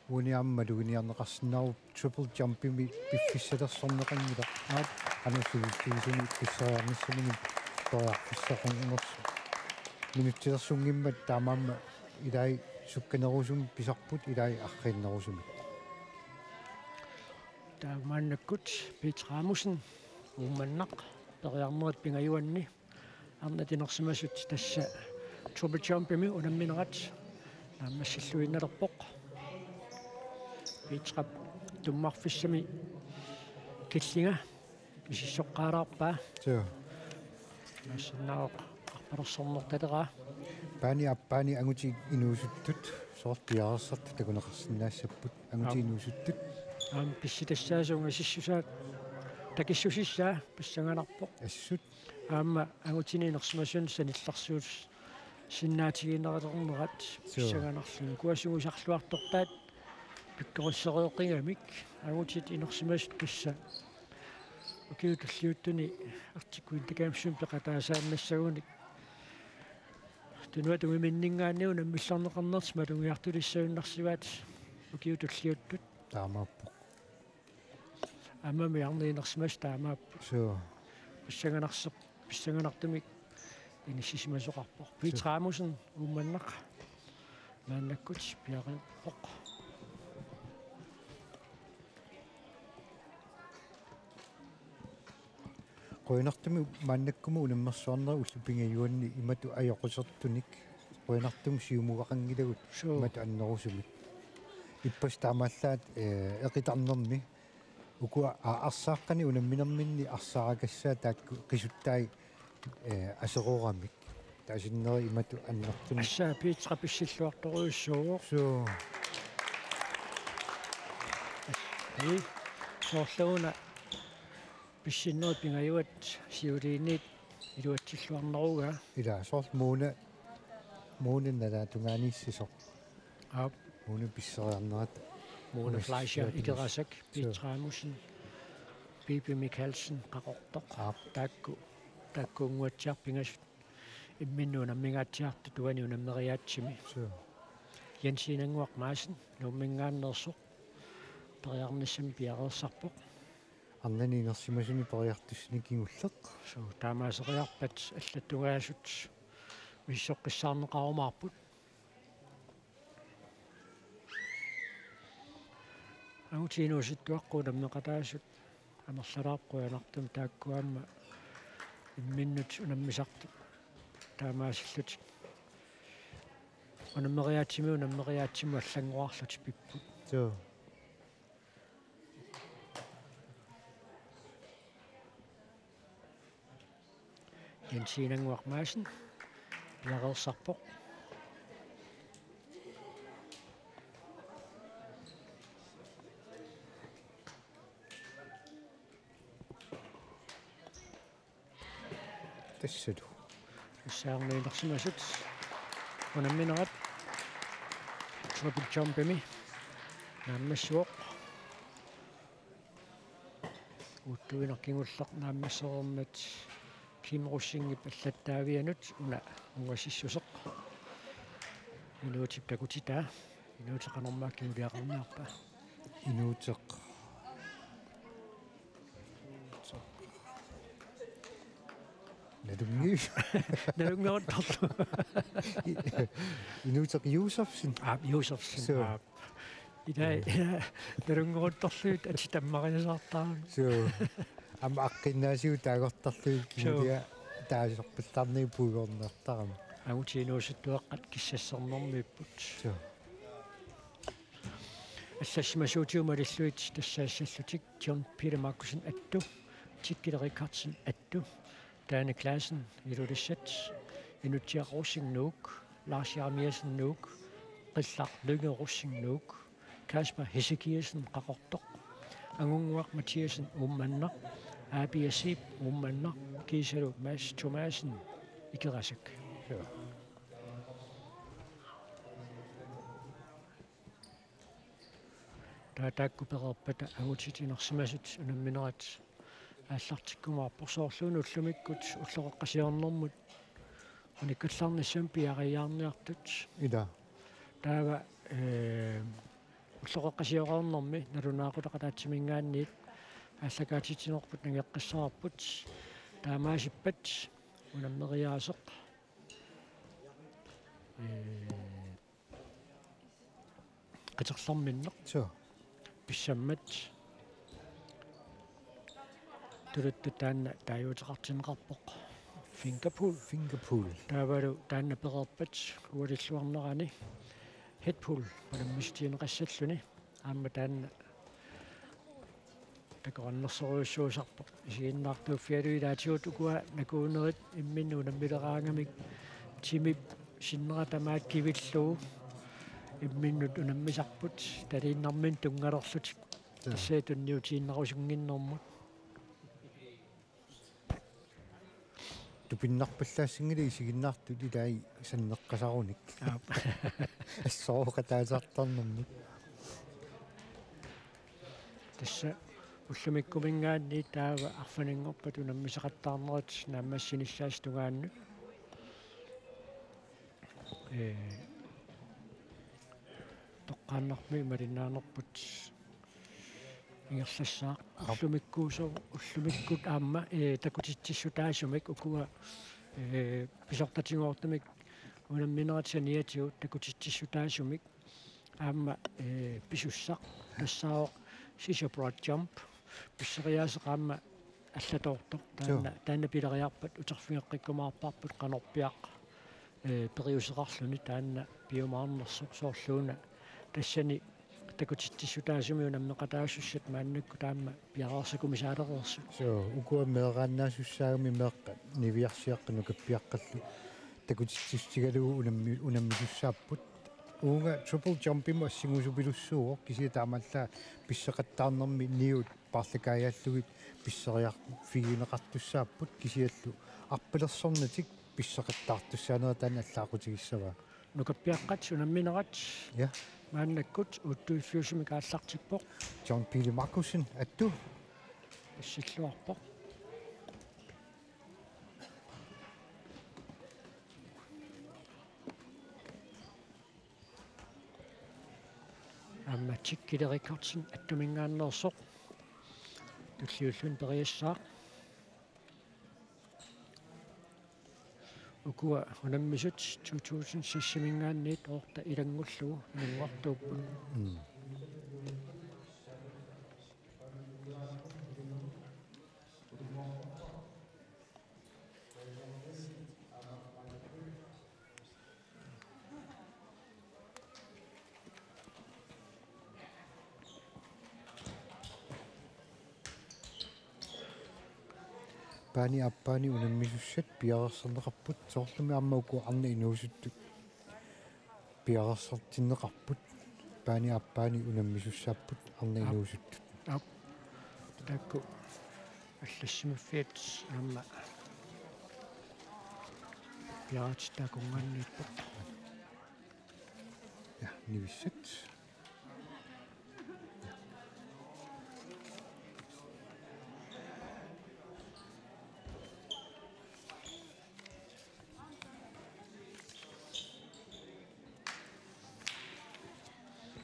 Uani aamma maluginiarneqarsinnaavoq triple jumpimi piffissalersorneqanngilaq. Aap. Qanoq sivisutigisumik pisseriarnissaminut periarfissaqarnersoq. Minutsilersunngimmat taamaammat ilai sukkanerusumik pisarput, ilai arriinnerusumik. Taava maannakkut Peter Rasmussen, Uummannaq, periarnerit pingajuanni. Arnat inersimasut tassa triple jumpimi unamminerat naammassilluinnalerpoq. Petrap tummarfissami killinga misissoqqaalaarpaa. Suu. Naassinnaavoq arpalersornertaleraa. Paani aappaani angutit inuusuttut soorlu piareersartut takuneqarsinnaassapput, angutit Aap. inuusuttut. Aamma pissutassaasunga sissusaat takissusissaa pissanganarpoq. Assut. Aamma angutini inersimasuni sanillersuussinnaatigineqalernerat Suu. pissanganarluni. Kuasugusarluartortaat pikkorissereeqqigamik angutit inersimasut tassa ukiut tulliuttuni Arctic Winter Gamesimi peqataasaannassagunik. Tunuata tungiminninngaanniit unammillorneqarnertik malugiartulissagunarsivaat ukiut tulliuttut. Taamaappoq. Aammami arnat inersimasut taamaapput. Suu. Pissanganarseq, pissanganartumik inissisimasoqarpoq. Peter Suu. Rasmussen, Uummannaq. Maannakkut piareerpoq. Qujanartumik maannakkumut unammersuarnerit ullut pingajuanni imatut ajoqusertunik. Qujanartumik siumugaqanngilagut Suu. imatut annerusumik. Ippassaq taamaallaat, eh, eqitarnermi. Ukua a-, arsaaqqanik unamminerminni arsaarakassaat taakku qisuttai, eh, aseroramik. Taasinneri imatut annertunik. Assaa Petra pissilluartorujussuuvoq. Suu. Ii, soorluuna Pissinnerit pingajuat siuliiniit iluatsilluarnerugaa. Ila soorlu Mona, Mona nalaatungaaniissisoq. Aap. Mona pisseriarnerata. Mona Fleischer, Mona Ikerasak, Pete Sure. Rasmussen, Bibi Michaelsen, Qaqortoq. Aap. Taakku, taakkuunnguatsiarput pingasut. Imminnut unammingaatsiartut uani unammeriaatsimi. Suu. Jensiinannguaq Madsen, Nuummingaanneersoq, periarnissamik piareersarpoq. Arnani inersimasuni periartussani kingulleq. Suu, taamaaseriarpat allattugaasut misissoqqissaarneqarumaarput. Angutit inuusuttuaqqat unammeqataasut amerlalaarput qujanartumik taakku aamma imminnut unammisartut taamaasillutik. Unammeriaatsimi unammeriaatsimut allanngorarlutik pipput. Suu. Jensiinannguaq Madsen piareersarpoq. Tassalu. Tassaarniilersimasut unamminerat triple jumpimi naammassivoq. Uuttuineq kingulleq naammassereermat Kim Rosingip allattaavianut una ungasissuseq. Inuutip takutitaa. Inuuteq qanormaak kinguliaqarniarpa? Inuuteq. Nalunngi-. Nalunngeruttorlu. Inuuteq Josefsen. Aap, Josefsen. Suu. Aap. Ila, ila, nalunngeruttorlugit atit tammariasaartarami. Suu. Aamma aqqinnaasigut taagortarlugit Suu. Kingulia taasorpallarnigu puigorniartarami. Angutit inuusuttuaqqat kissassernermiipput. Suu. Allassimasuutigut malillugit tassaassallutik John Peter Markussen attu, Tikkile Rikardsen attu, Dane Klassen Ilulissat, Inutsiaq Rosing Nuuk, Lars Jeremiassen Nuuk, Qillaq Lynge Rosing Nuuk, Kasper Hesekiassen Qaqortoq, Angunnguaq Mathiassen Uummannaq, Aapia Zeeb Uummannaq, kiisalu Mads Thomassen Ikerasak. Joo. Taava taakku pereerpata angutit inersimasut unamminerat aallartikkumaarpoq, soorluuna ullumikkut ulloqeqqasiornermut unikkallarnissamut piareerniartut. Ila. Taava, ee, ulloqeqqasiornermi nalunaaqutaq ataatsiminngaanniit aallakaatitsinerput nangeqqissavarput, taamaasippat unammeriaaseq, ee, qiterlerminneq. Suu. Pissammat. Tuluttut taanna taaguuteqartinneqarpoq. Finger pull. Finger pull. Taavalu taanna pereerpat ualilluarnerani head pull unammissutigineqassalluni. Aamma taanna takorannersorujussuusarpoq. Isiginnaartuuffigalugu ilaatigut ukua nakuunerit imminnut unammileraangamik timip sinnera tamaat kivillugu imminnut unammisarput taliinnarminnik tunngalerlutik. Taa. Tassa tunniutiinnarusunnginnermut. Tupinnarpallaassanngilaq isiginnaartut ilai sanneqqasarunik. Aap. Assooqataasartarnermik. Tassa ullumikkuminngaanniit taava arfininngorpat unammisaqattaarnerit naammassinissaasa tungaannut. Ee, toqqaannarmik malinnaanerput ingerlassaaq. Aap. Ullumikkuuso-, ullumikkut aamma, ee, takutitsissutaasumik ukua, ee, pisortatigoortumik unamminerat saniatigut takutitsissutaasumik aamma, ee, pisussaq tassaavoq scissor broad jump. Pisseriaaseq aamma allatoortoq. Taanna, joo, taanna pileriarpat uterfigeqqikkumaarparput qanorpiaq, ee, periuseqarluni taanna piumaarnersoq, soorluuna tassani takutitsissutaasumik unammeqataasussat maannakkut aamma piareersakkumisaalereersut. Suu, ukua meeraannaasussaagami meeqqat niviarsiaqqat nukappiaqqallu takutitsissutigalugu unammi-, unammisussaapput. Uunga triple jumpimut assingusupilussuuvoq, kisianni taamaallaat pisseqattaarnermi niut paarlakaajallugit pisseriarfigineqartussaapput, kisianni arpalersornatik pisseqattaartussaanerat taanna allaaqutigissavaa. Nukappiaqqat unamminerat. Ja. Maannakkut uuttuiffiusumik aallartippoq. John Pele Markussen, attu. Pissilluarpoq. Aamma Tikkili Rikardsen attuminngaanneersoq tulliulluni periassaaq. Ukua unammisut to tusind seksiminngaanniit oorta ilanngullugu inunngortuupput. Mm. Aappaani aappaani unammisussat piareersarneqarput, soorlumi aamma uku arnat inuusuttut piareersartinneqarput, aappaani aappaani unammisussaapput arnat Aap. Inuusuttut. Aap. Taakku allassimaffiat aamma piareersartitaakunngaanniippoq. Ja, nivissat.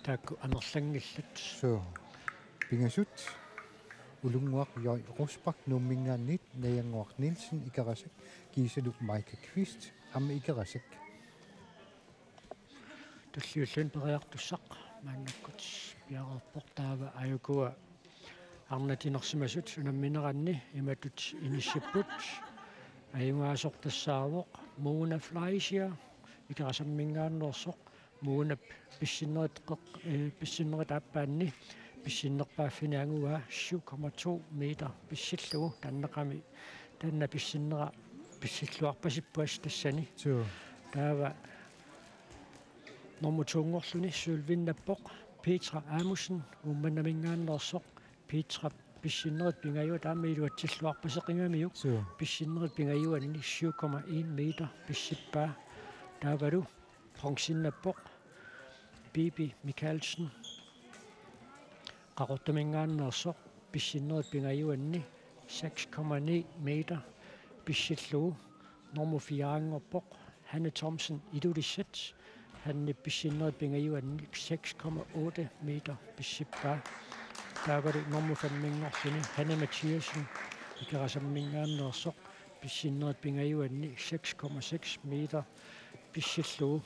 Taakku amerlanngillat. Suu. Pingasut. Ulunnguaq J. Rosbach Nuumminngaanniit, Najannguaq Nielsen Ikerasak, kiisalu Maika Kvist aamma Ikerasak. Tulliulluni periartussaq maannakkut piareerpoq, taava aajukua arnat inersimasut unammineranni imatut inissipput. Ajugaasoq tassaavoq Mona Fleischer Ikerasamminngaanneersoq. Monap pissinnerit qeq-, eh, pissinnerit aappaanni pissinnerpaaffini anguaa syv komma to meter pissillugu, taannaqami taanna pissinnera pissilluarpasippoq assut tassani. Suu. Taava nummer to-nngorluni sølvinnappoq Petra Amundsen Uummannaminngaanneersoq. Petra pissinnerit pingajuat aamma iluatsilluarpaseqigamiuk. Suu. Pissinnerit pingajuanni syv komma en meter pissippaa. Taavalu bronzennappoq Bibi Michaelsen Qaqortuminngaanneersoq, pissinnerit pingajuanni seks komma ni meter pissillugu. Nummer fire-nngorpoq Hanne Thomsen Ilulissat. Hanne pissinnerit pingajuanni seks komma otte meter pissippaa. Taavalu nummer fem-inngorluni Hanne Mathiassen Ikerasamminngaanneersoq, pissinnerit pingajuanni seks komma seks meter pissillugu.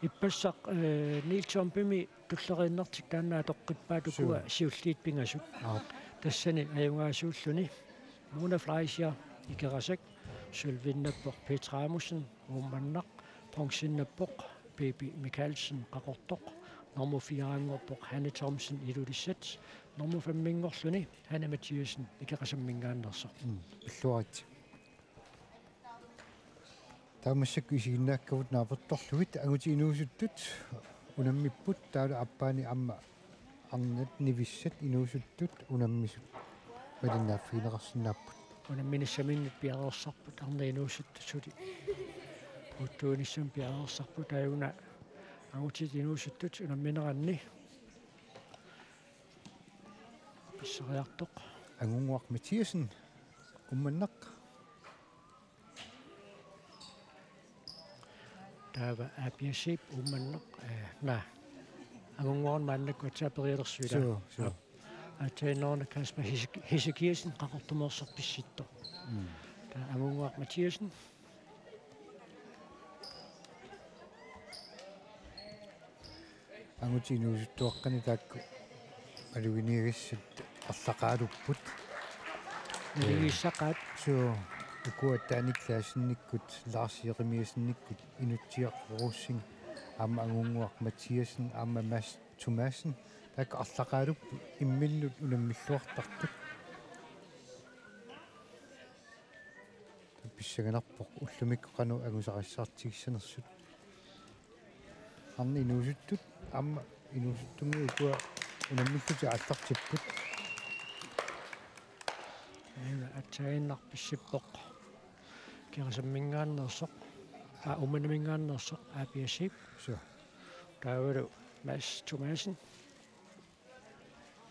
Ippassaq, eh, Niels Ombemi tulleriinnartik taanna atoqqippaat, ukua Suu. Siulliit pingasut. Aap. Tassani ajugaasuulluni Mona Fleischer Ikerasak, sølvinnappoq Petra Amundsen Uummannaq, bronzennappoq Bibi Michaelsen Qaqortoq, nummer fire-nngorpoq Hanne Thomsen Ilulissat, nummer fem-inngorluni Hanne Mathiassen Ikerasamminngaanneersoq. Mm, pilluarit. Taava massakkut isiginnaakkavut naapertorlugit, angutit inuusuttut unammipput, taavalu aappaani aamma arnat nivissat inuusuttut unammisut malinnaaffigineqarsinnaapput. Unamminissaminnut piareersarput arnat inuusuttut suli. Uuttuinissamut piareersarput, taava una angutit inuusuttut unammineranni pisseriartoq. Angunnguaq Mathiassen Uummannaq. Taava Abiasip Uummannaq, eh, naa. Angunnguaq maannakkut aatsaat perialersuilaa. Suu, suu. Aap. Aatsaannguaq Kasper Hesek-, Hesekiassen Qaqortumeersoq pissittoq. Mm. Taava Angunnguaq Mathiassen. Angutit inuusuttuaqqani taakku maluginiagassat arlaqaalupput. Naligiissaqaat. Suu, ukua Tanik Laasenikkut, Lars Jeremiasenikkut, Inutsiaq Rosing, aamma Angunnguaq Mathiassen, aamma Mads Thomassen, taakku arlaqaalupput imminnut unammilluartartut. Pissanganarpoq ullumikkut qanoq angusarissaartigissanersut. Arnat inuusuttut aamma inuusuttunnguit ukua unammillutik aallartipput. Taannaq pissippoq Ikerasammingaanneersoq, aa, Uummannaminngaanneersoq A P S-ip. Suu. Taavalu Mads Thomassen.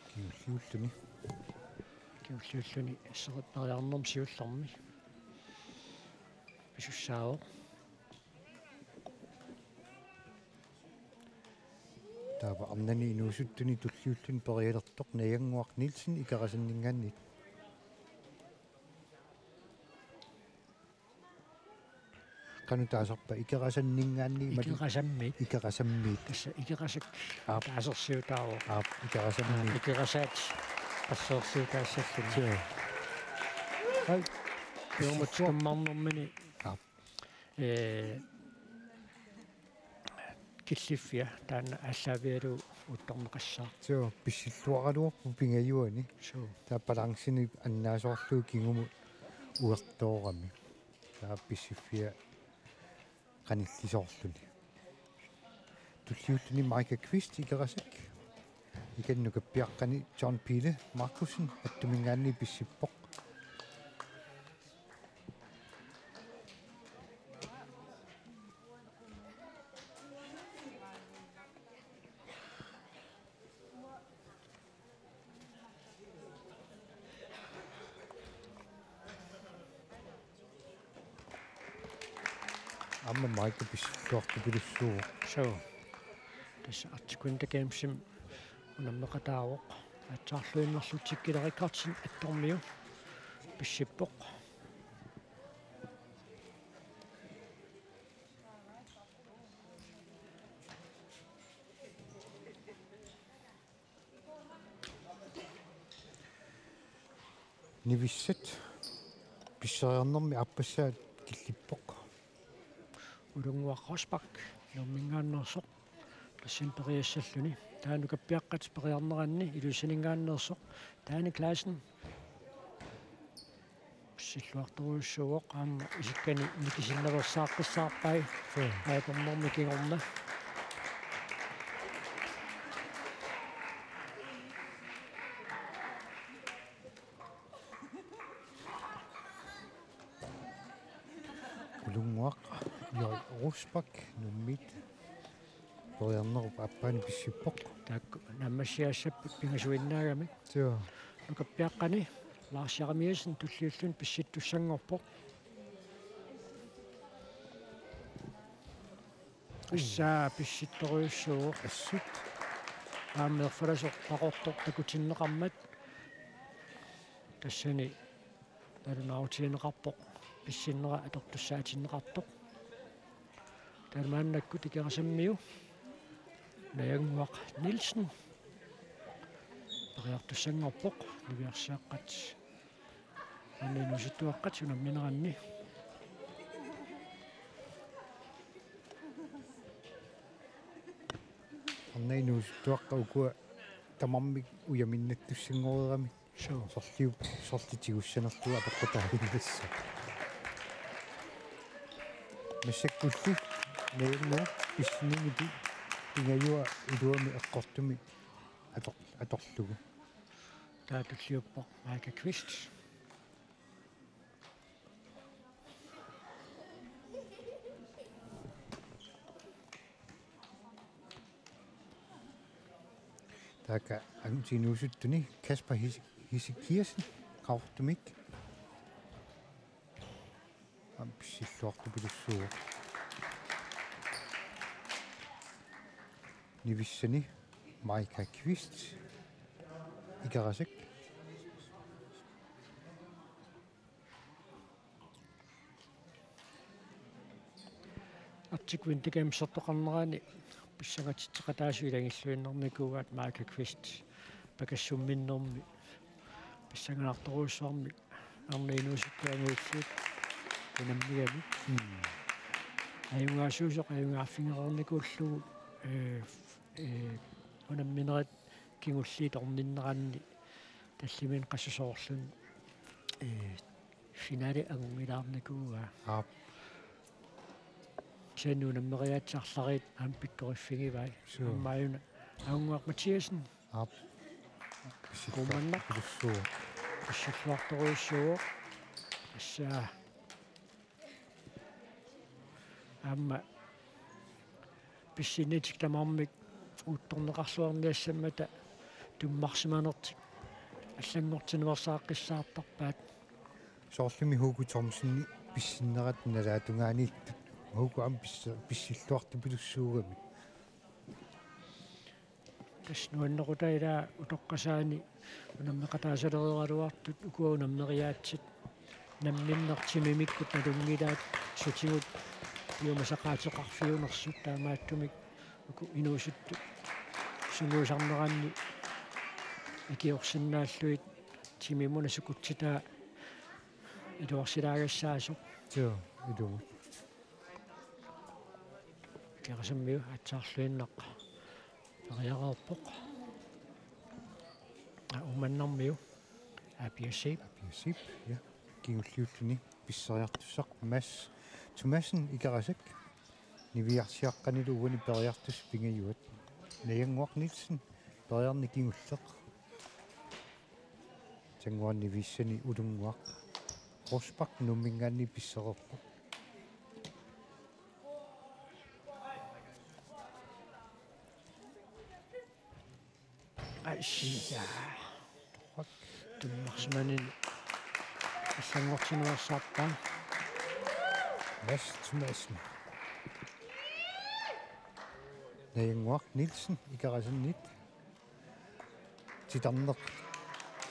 Kingulliulluni. Kingulliulluni asseqattariarnermi siullermi pisussaavoq. Taava arnani inuusuttuni tulliulluni perialertoq Najannguaq Nielsen Ikerasanninngaanniit. Qanoq taasarpa Ikerasanninngaanniit matu-? Ikerasammiit. Ikerasammiit. Tassa Ikerasak. Aap. Taasersiutaavoq. Aap, Ikerasammiit. Ikerasaat assersiutaassalluni. Suu. Ai. Iormut kammarnermini. Aap. Ee, killiffia taanna aallaavigalugu uuttorneqassaaq. Suu, pissilluaraluarpoq pingajuani. Suu. Taava balanceni annaasoorlugu kingumut uertoorami. Taava pissiffia qanillisoorluni. Tulliulluni Maika Kvist Ikerasak. Ikannukappiaqqani John Pile Markussen Attuminngaanniit pissippoq. Aamma Maika pissilluartupilussuuvoq. Suu. Tassa Arctic Winter Gamesimi unammeqataavoq. Aatsaarluinnarlutik Kila Rikardsen Attormiu pissippoq. Nivissat pisseriarnermi aappassaa killippoq. Ulunnguaq Rosbach Nuumminngaanneersoq tassani periassalluni. Taava nukappiaqqat periarneranni Ilulissaninngaanneersoq Taani Clausen. Pissilluartorujussuuvoq aamma isikkani nikisinnaveersaaqqissaarpai. Suu. Akornermi kingorna. Ulunnguaq J. Rosbach Nuummiit. Periarnerup aappaani pissippoq. Taakku naammassigaassapput pingasuinnaagamik. Suu. Nukappiaqqani Lars Jeremiassen tulliulluni pissittussanngorpoq. Tassa pissittorujussuuvoq. Assut. Aamma erfalasoq paqortoq takutinneqarmat. Tassani nalunaarutigineqarpoq pissinnera atortussaatinneqartoq. Taamaannakkut Ikerasammiu Najannguaq Nielsen periartussanngorpoq niviarsiaqqat arnat inuusuttuaqqat unammineranni. Arnat inuusuttuaqqat ukua tamarmik ujaminnattussanngoreeramik. Suu. Sorliup-, sorliup tigussanerlugu apeqqutaaginnassaaq. Massakkulli Najannguaq pissinninni pi-, pingajua iluamik eqqortumik ator-, atorlugu. Taava tulliuppoq Maika Kvist. Taakku angutit inuusuttuni Kasper His-, Hesekiassen Qaqortumit. Aamma pissilluartupilussuuvoq. Nivissani Maika Kvist Ikerasak. Arctic Winter Gamesertoqarnerani pissangatitseqataasut ilagilluinnarnikuugaat Maika Kvist pakassumminnermi pissanganartorujussuarmik arnat inuusuttuanngorlutik unammigami. Mm. Ajugaasuusoq ajugaaffigereernikuullugu, ee, ee, unamminerit kingulliit orninneranni tallimanik qassusoorluni, ee, finale angunngilaarnikuuaa. Aap. Kisianni unammeriaatsit arlariit aamma pikkoriffigivai. Suu. Aamma ajuna Ajunnguaq Mathiassen. Aap. Kuummanna. Pissilluartorujussuuvoq. Pissilluartorujussuuvoq. Tassa aamma pissinnitik tamarmik uuttorneqarluarniassammata tummarsimanertik allanngortinneqarsaqqissaartarpaat. Soorlumi Hugo Thomsen pissinnerat nalaatungaaniittut. Hugo aamma pisse-, pissilluartupilussuugami. Tassa nuannequtaa ilaa utoqqasaani unammeqataasalereeraluartut ukua unammeriaatsit namminneq timimikkut nalunngilaat sutigut piumasaqaateqarfiunersut taamaattumik uku inuusuttut sungiusarneranni ikiorsinnaallugit timimut una sukutsitaa iluarsilaagassaasoq. Joo, ilumut. Kerasammiu aatsaarluinnaq periareerpoq. Aa, Uummannarmiu. Apiassiip. Apiassiip, ja. Kingulliulluni pisseriartussaq Mads Thomassen Ikerasak. Niviarsiaqqanilu uani periartussat pingajuat. Najannguaq Nielsen periarneq kingulleq. Tannguaq Niviissani Ulunnguaq Rosbach Nuumminngaanniit pissereerpoq. Aisha. Tummarsimaneq allanngortinneqarsaarpaa. Mads Thomassen. Najannguaq Nielsen Ikerasannit. Titarneq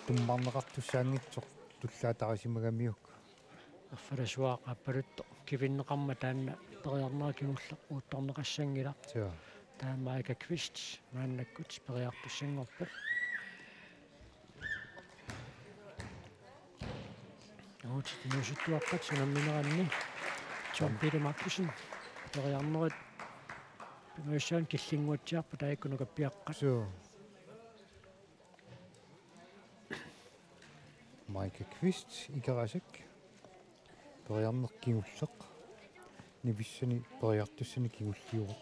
tummarneqartussaanngitsoq tullaatarisimagamiuk. Erfalasuaaq aappaluttoq kivinneqarmat taanna periarnera kingulleq uuttorneqassanngilaq. Joo. Taava Maika Kvist maannakkut periartussanngorpoq. Uagut inuusuttuaqqat unammineranni John Peter Markussen periarnerit pingajussaannik killinnguatsiarput taakku nukappiaqqat. Joo. Maika Kvist Ikerasak. Periarneq kingulleq. Niviissani periartussani kingulliuvoq.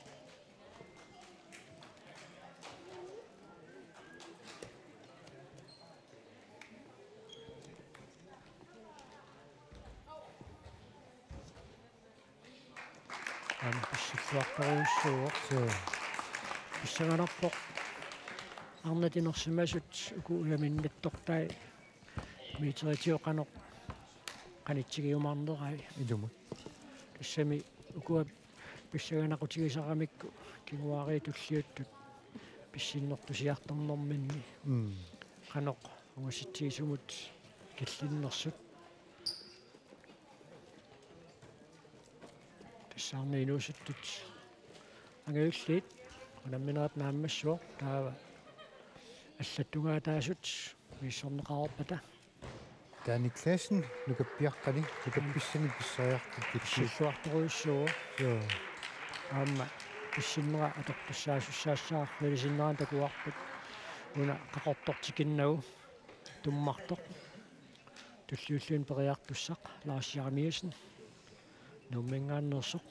Aamma pissilluartorujussuuvoq. Joo. Pissanganarpoq arnat inersimasut uku unaminnattortai meteritigut qanoq qanitsigiumaarnerai. Ilumut. Tassami ukua pissanganaqutigisaramikku kinguaariit tulliuttut pissinnertusiartornerminni. Mm. Qanoq ungasitsigisumut killinnersut. Tassaarni inuusuttut angajulliit unamminerat naammassivoq taava allattugaataasut misissorneqareerpata. Dani Klassen nukappiaqqani nukappissani pisseriartupput. Pissilluartorujussuuvoq. Joo. Aamma pissinnera atortussaasussaassagaluarpoq ilisinnerani takuarput una qaqortoq tikinnagu tummartoq. Tulliullugu periartussaq Lars Jeremiassen. Nuumminngaanneersoq.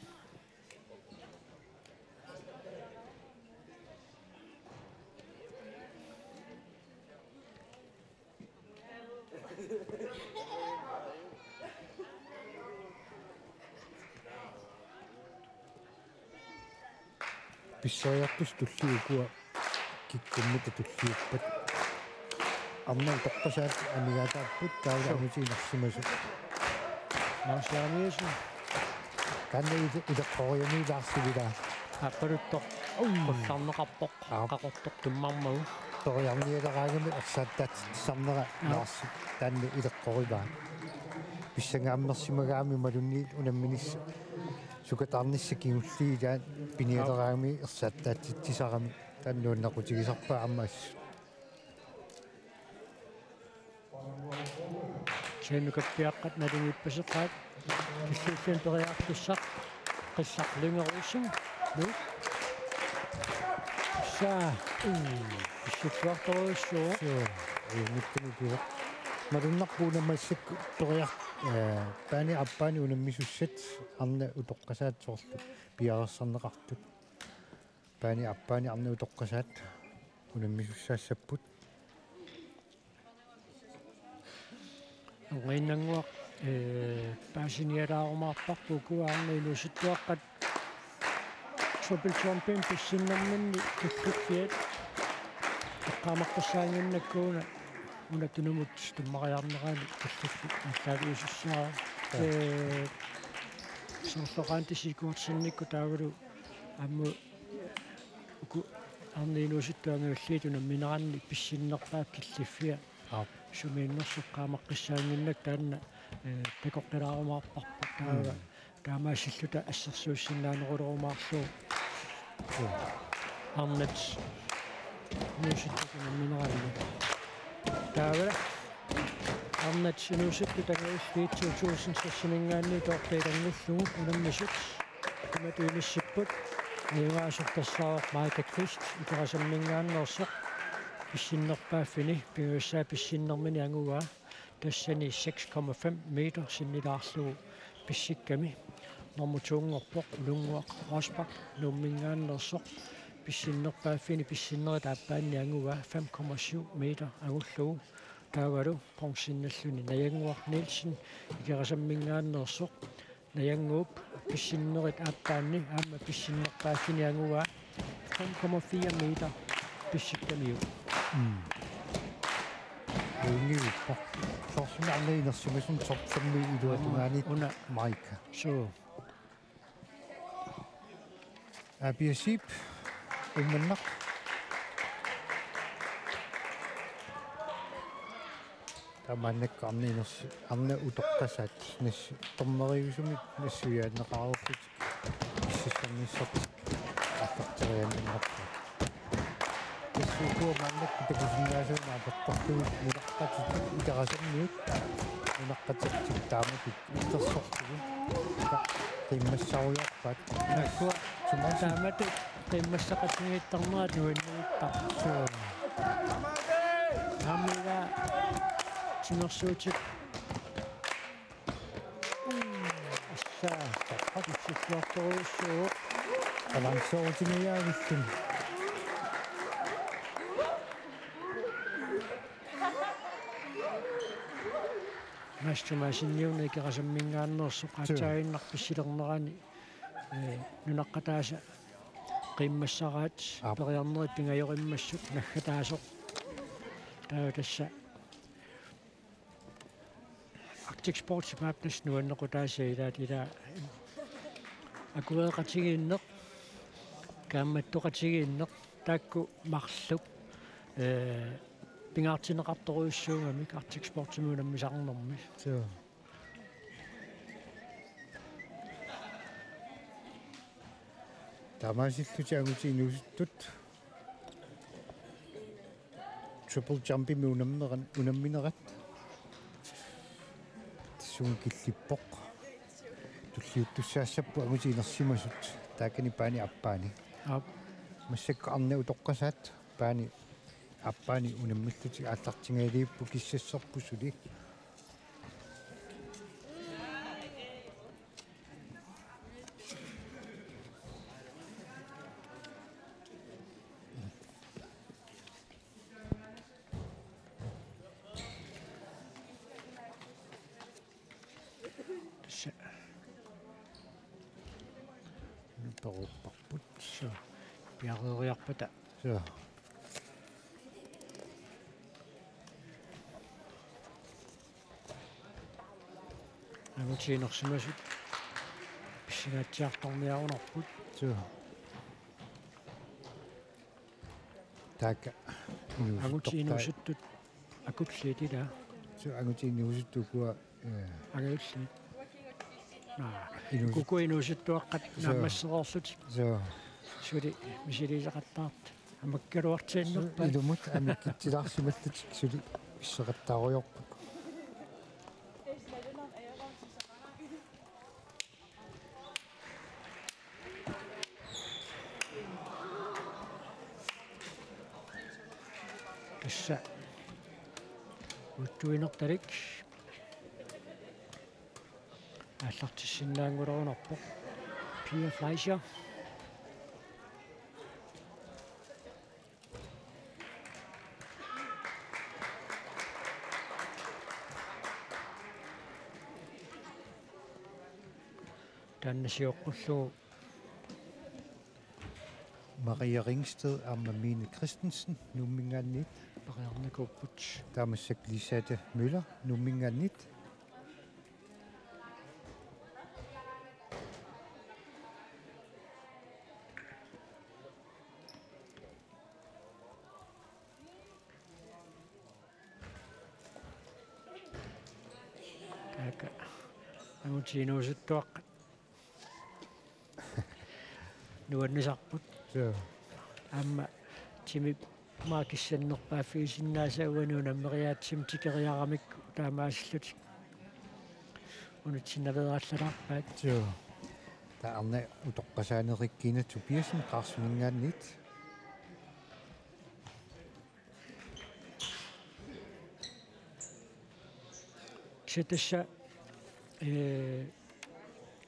Pisseriartussat tulliit ukua kikkummita tulliuppat. Arnat utoqqasaat amigaataapput taavalu. Joo. Angutit inersimasut. Lars Jeremiassen. Taanna ile-, ileqqoriarami Lars Ivilaa. Aappaluttoq. Ui. Qullarneqarpoq. Aap. Qaqortoq tummarmagu. Periarnialeraangami ersaattaatitsisarnera. Aap. Lars taanna ileqqorivaa. Pissangaammersimagaangami imaluunniit unamminissaq sukataarnissaq kingulliit ilaat pinialeraangami ersaattaatitsisarami taanna nuannequtigisarpaa aamma assut. Kisianni nukappiaqqat nalingiippaseqaat. Tulliulluni periartussaq Qillaq Lynge Rosing. Nu. Saa. Pissilluartorujussuuvoq. Joo. Ajunngitsunik ukivoq. Malunnarpoq una massakkut periar-, eh, paani aappaani unammisussat arnat utoqqasaat soorlu piareersarneqartut. Paani aappaani arnat utoqqasaat unammisussaassapput. Ungiinnannguaq Ee, paasinialaarumaarparput ukua arnat inuusuttuaqqat triple jumpimi pissinnerminni killiffiat. Eqqaamaqqissaannginnakku una, una tunumut tummariarnerani killiffik aallaaviusussaavoq. Ee, soorlu Randi Sigurdsenimut taavalu aamma uku arnat inuusuttuaqqat angajulliit unammineranni pissinnerpaat killiffiat. Aap. Sumiinnersoq eqqaamaqqissaannginnakku taanna, ee, takoqqilaarumaarparput taava. Mm. Taamaasilluta assersuussinnaanerulerumaarlugu. Joo. Arnat inuusuttut unammineranni. Taava arnat inuusuttut angajulliit to tusind seksiminngaanniit toorta ilanngullugu unammisut imatut inissipput. Ajugaasoq tassaavoq Maika Kvist Ikerasamminngaanneersoq pissinnerpaaffini, pingajussaa pissinnermini angugaa, tassani seks komma fem meter sinnilaarlugu pissikkami. Nummer to-nngorpoq Ulunnguaq Rosbach Nuumminngaanneersoq, pissinnerpaaffini pissinnerit aappaanni angugaa, fem komma syv meter angullugu. Taavalu bronzennilluni Najannguaq Nielsen Ikerasamminngaanneersoq, Najannguup pissinnerit aappaanni aamma pissinnerpaaffini angugaa, fem komma fire meter pissikkamiuk. Mm. Ajunngilaq. Soorlumi arnat inersimasut top fem-imi iluatungaani. Una. Maika. Suu. Abiasip Uummannaq. Taamaannakkut arnat inersi-, arnat utoqqasaat nas-, dommeriusumik nassuiaanneqareerlutik pissarsiarnissartik aallarteriaannarpaat. Tassa ukua maannakkut takusinnaasavut atortorlugit nunaqqatitik Ikerasammiut, nunaqqatertik taamatut illersorlugit qiimmassarujoorpaat. Taakkua taamatut qiimmassaqatigiittarnerat nuanniittarpoq. Suu. Aamma ila timersuutit. Assa, tappakitsilluartorujussuuvoq. Balanceerutigiaavilluni. Mads Thomassen Ikerasamminngaanneersoq. Suu. Aatsaaginnaq pissilernerani, ee, nunaqqataasa qiimmassaraat. Aap. Periarnerit pingajorimmassuk naggataasoq. Taava tassa Arctic Sports maapnas nuannequtaasa ilaat ila akuereqatigiinneq, kaammattoqatigiinneq, taakku marluk, ee, pingaartinneqartorujussuugamik Arctic Sportsimi unammisarnermi. Suu. Taamaasillutik angutit inuusuttut triple jumpimi unammeran-, unamminerat. Tassunga killippoq. Tulliuttussaassapput angutit inersimasut. Taakani paani aappaani. Aap. Massakkut arnat utoqqasaat paani aappaani unammillutik aallartingaliipput, kissassorput suli. Tassa. Nuperuupparput. Suu. Piareeriarpata. Suu. Angutit inersimasut pissangaatsiartorniarunarput. Suu. Taakku inuusuttortai. Angutit inuusuttut akulliit ilaa. Suu, angutit inuusuttut ukua, ee. Angajulliit. Naa. Inuusut-. Ukua inuusuttuaqqat. Suu. Naammassereerlutik. Suu. Suli misiliisaqattaartut. Amakkaluartiinnarpaat. Suu, ilumut amikkitsilaarsimallutik suli pisseqattaarujoorput. Tassa uuttuinertalik aallartissinnaanngulerunarpoq Pia Fleischer. Anna sioqqullugu. Maria Ringsted aamma Mine Christensen Nuumminngaanniit. Periarnikuupput. Taava massakkut Lisette Møller Nuumminngaanniit. Taakku angutit inuusuttuaqqat nuannisarput. Joo. Aamma timip maakissannerpaaffigisinnaasaa uani unammeriaatsimik tikeriaramikku taamaasillutik unitsinnaveeraallalaarpaat. Joo. Taanna utoqqasaani Regina Tobiassen Qaarsuminngaanniit. Kisianni tassa, ee,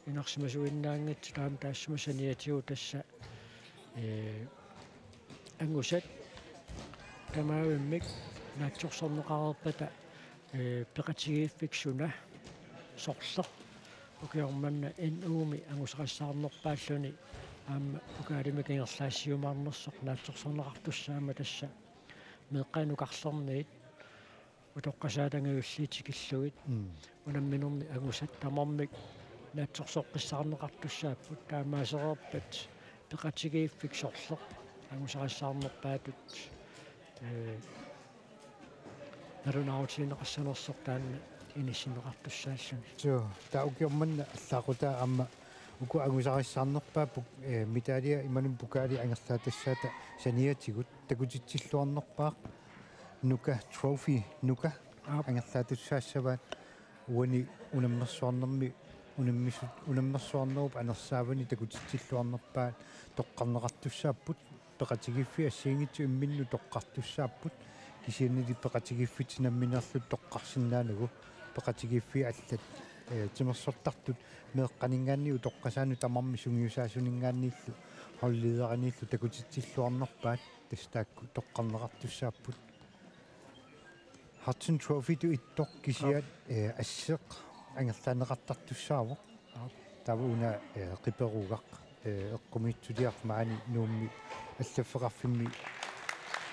inersimasuinnaanngitsoq taama taassuma saniatigut tassa, ee, angusat tamaavimmik naatsorsorneqareerpata, ee, peqatigiiffik suna sorleq ukioq manna N U-mi angusarissaarnerpaalluni aamma pokaalimik ingerlaassiumaarnersoq naatsorsorneqartussaammat tassa meeqqanukarlerniit utoqqasaat angajulliit tikillugit. Mm. Unamminermi angusat tamarmik naatsorsoqqissaarneqartussaapput taamaasereerpat peqatigiiffik sorleq angusarissaarnerpaatut, ee, nalunaarutigineqassanersoq taanna inissinneqartussaalluni. Joo, taava ukioq manna allaaqutaa aamma uku angusarissaarnerpaat puk-, ee, medalje imaluunniit pokaali angerlaatassaata saniatigut takutitsilluarnerpaaq Nuka Trophy, Nuka. Aap. Angerlaatussaassavaat uani unammersuarnermi unammisut-, unammersuarnerup anersaavani takutitsilluarnerpaat toqqarneqartussaapput, peqatigiiffiit assigiinngitsut imminnut toqqartussaapput, kisiannili peqatigiiffitsinni nammineerluta toqqarsinnaanagu peqatigiiffiit allat, ee, timersortartut meeqqaninngaanniit utoqqasaanut tamarmik sungiusaasuninngaanniillu holdlederiniillu takutitsilluarnerpaat tassa taakku toqqarneqartussaapput. Hudson Trophytut ittoq kisiat, aap, ee, asseq angerlaanneqartartussaavoq. Aap. Taava una, ee, qiperugaq, ee, eqqumiitsuliaq maani Nuummi allaffeqarfimmi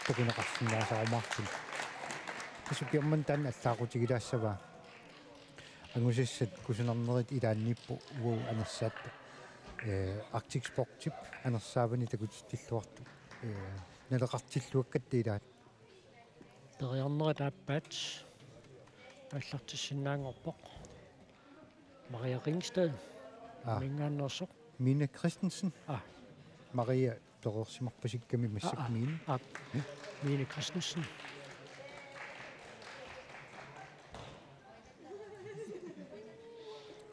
takuneqarsinnaasarumaarput. Tassa ukioq manna taanna allaaqutigilaassavaa. Angusassat kusanarnerit ilaanniippoq uagut anersaatta, ee, Arctic Sportip anersaavani takutitsilluartut, ee, naleqartilluakkatta ilaat. Periarnerit aappaat aallartissinnaanngorpoq. Maria Ringsted. Aa. Nuumminngaanneersoq. Mine Christensen. Aa. Maria pereersimarpasikkami massakkut. Aa, aa. Mine. Aa. Mine Christensen.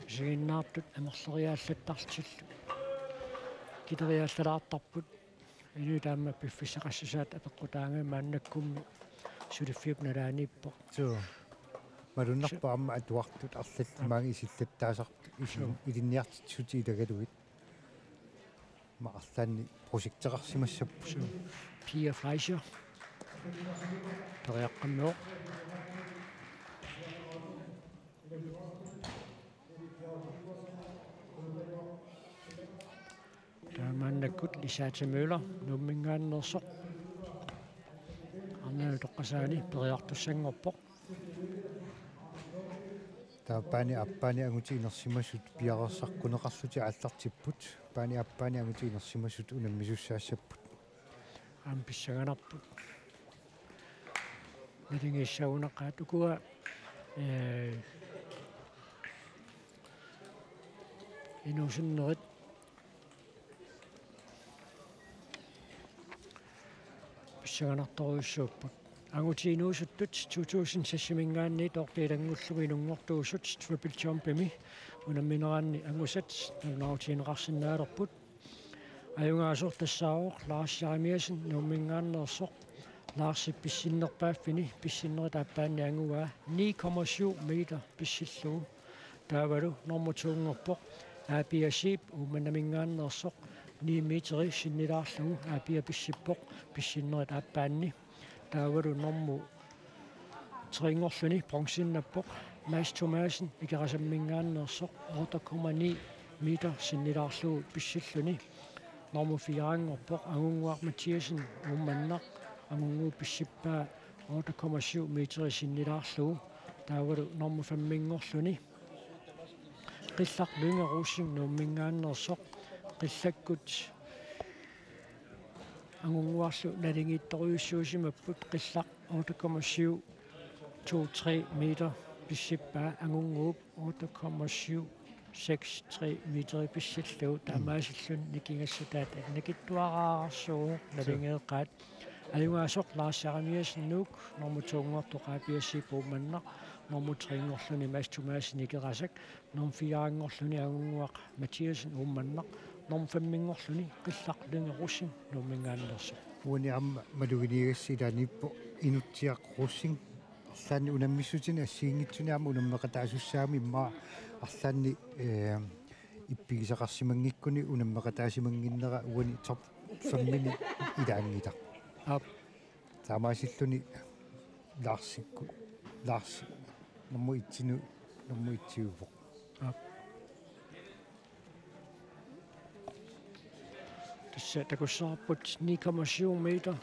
Isiginnaartut amerleriaallattarlutillu kileriaallalaartarput. Inuit aamma piffissaqassasaat apeqqutaagami maannakkummi suliffiup nalaaniippoq. Suu. Malunnarpoq aamma atuartut arlallit, aa, maani isillattaasartut isin-, suu, ilinniartitsisutit ilagalugit. Aamma arlaanni projekteqarsimassapput. Suu. Pia Fleischer. Periaqqammivoq. Taamaannakkut Lisette Møller Nuumminngaanneersoq. Arnanut utoqqasaani periartussanngorpoq. Taava paani aappaani angutit inersimasut piareersarneqarlutik aallartipput. Paani aappaani angutit inersimasut unammisussaassapput. Aamma pissanganarpoq. Naligiissagunaqaat ukua, ee, inuusunnerit pissanganartorujussuupput. Angutit inuusuttut to tusind seksiminngaanniit Dorthe Ilanngullugu inunngortuusut triple jumpimi unammineranni angusat nalunaarutigineqarsinnaalerput. Ajugaasoq tassaavoq Lars Jeremiassen Nuumminngaanneersoq. Larsip pissinnerpaaffini pissinnerit aappaanni anguaa ni komma syv meter pissillugu. Taavalu normu to-nngorpoq Aapia Zeeb Uummannaminngaanneersoq, ni meteri sinnilaarlugu Aapia pissippoq pissinnerit aappaanni. Taavalu normu tre-nngorluni bronzennappoq Mads Thomassen Ikerasamminngaanneersoq, otte komma ni meter sinnilaarlugu pissilluni. Nummer fire-nngorpoq Angunnguaq Mathiassen Uummannaq, Angunnguup pissippaa otte komma syv meter sinnilaarlugu. Taavalu nummer fem-inngorluni Qillaq Lynge Rosing Nuummingaanneersoq, qillakkut Angunnguarlu naligiittorujussuusimapput. Qillaq otte komma syv to tre meter pissippaa, Angunnguup otte komma syv seks tre meter pissillugu. Mm. Taamaasilluni nikingassutaat annikitsuararsuuvoq. Suu. Naligeeqqaat. Ajugaasoq Lars Jeremiassen Nuuk, nummer to-nngortoq Aapiassiip Uummannaq, nummer tre-nngorluni Mads Thomassen Ikerasak, nummer fire-nngorluni Angunnguaq Mathiassen Uummannaq, nummer fem-inngorluni Qillaq Lynge Rosing Nuummingaanneersoq. Uani aamma maluginiagassi ilaanniippoq Inutsiaq Rosing. Arlaannik unammissutinik assigiinngitsunik aamma unammeqataasussaagami, immaqa arlaannik, eh, ippigisaqarsimanngikkunik unammeqataasimannginnera uani top fem-imi ilaanngilaq. Aap. Taamaasilluni Larsikkut, Lars nummer et-inut, nummer et-iuvoq. Aap. Tassa takussavarput ni komma syv meter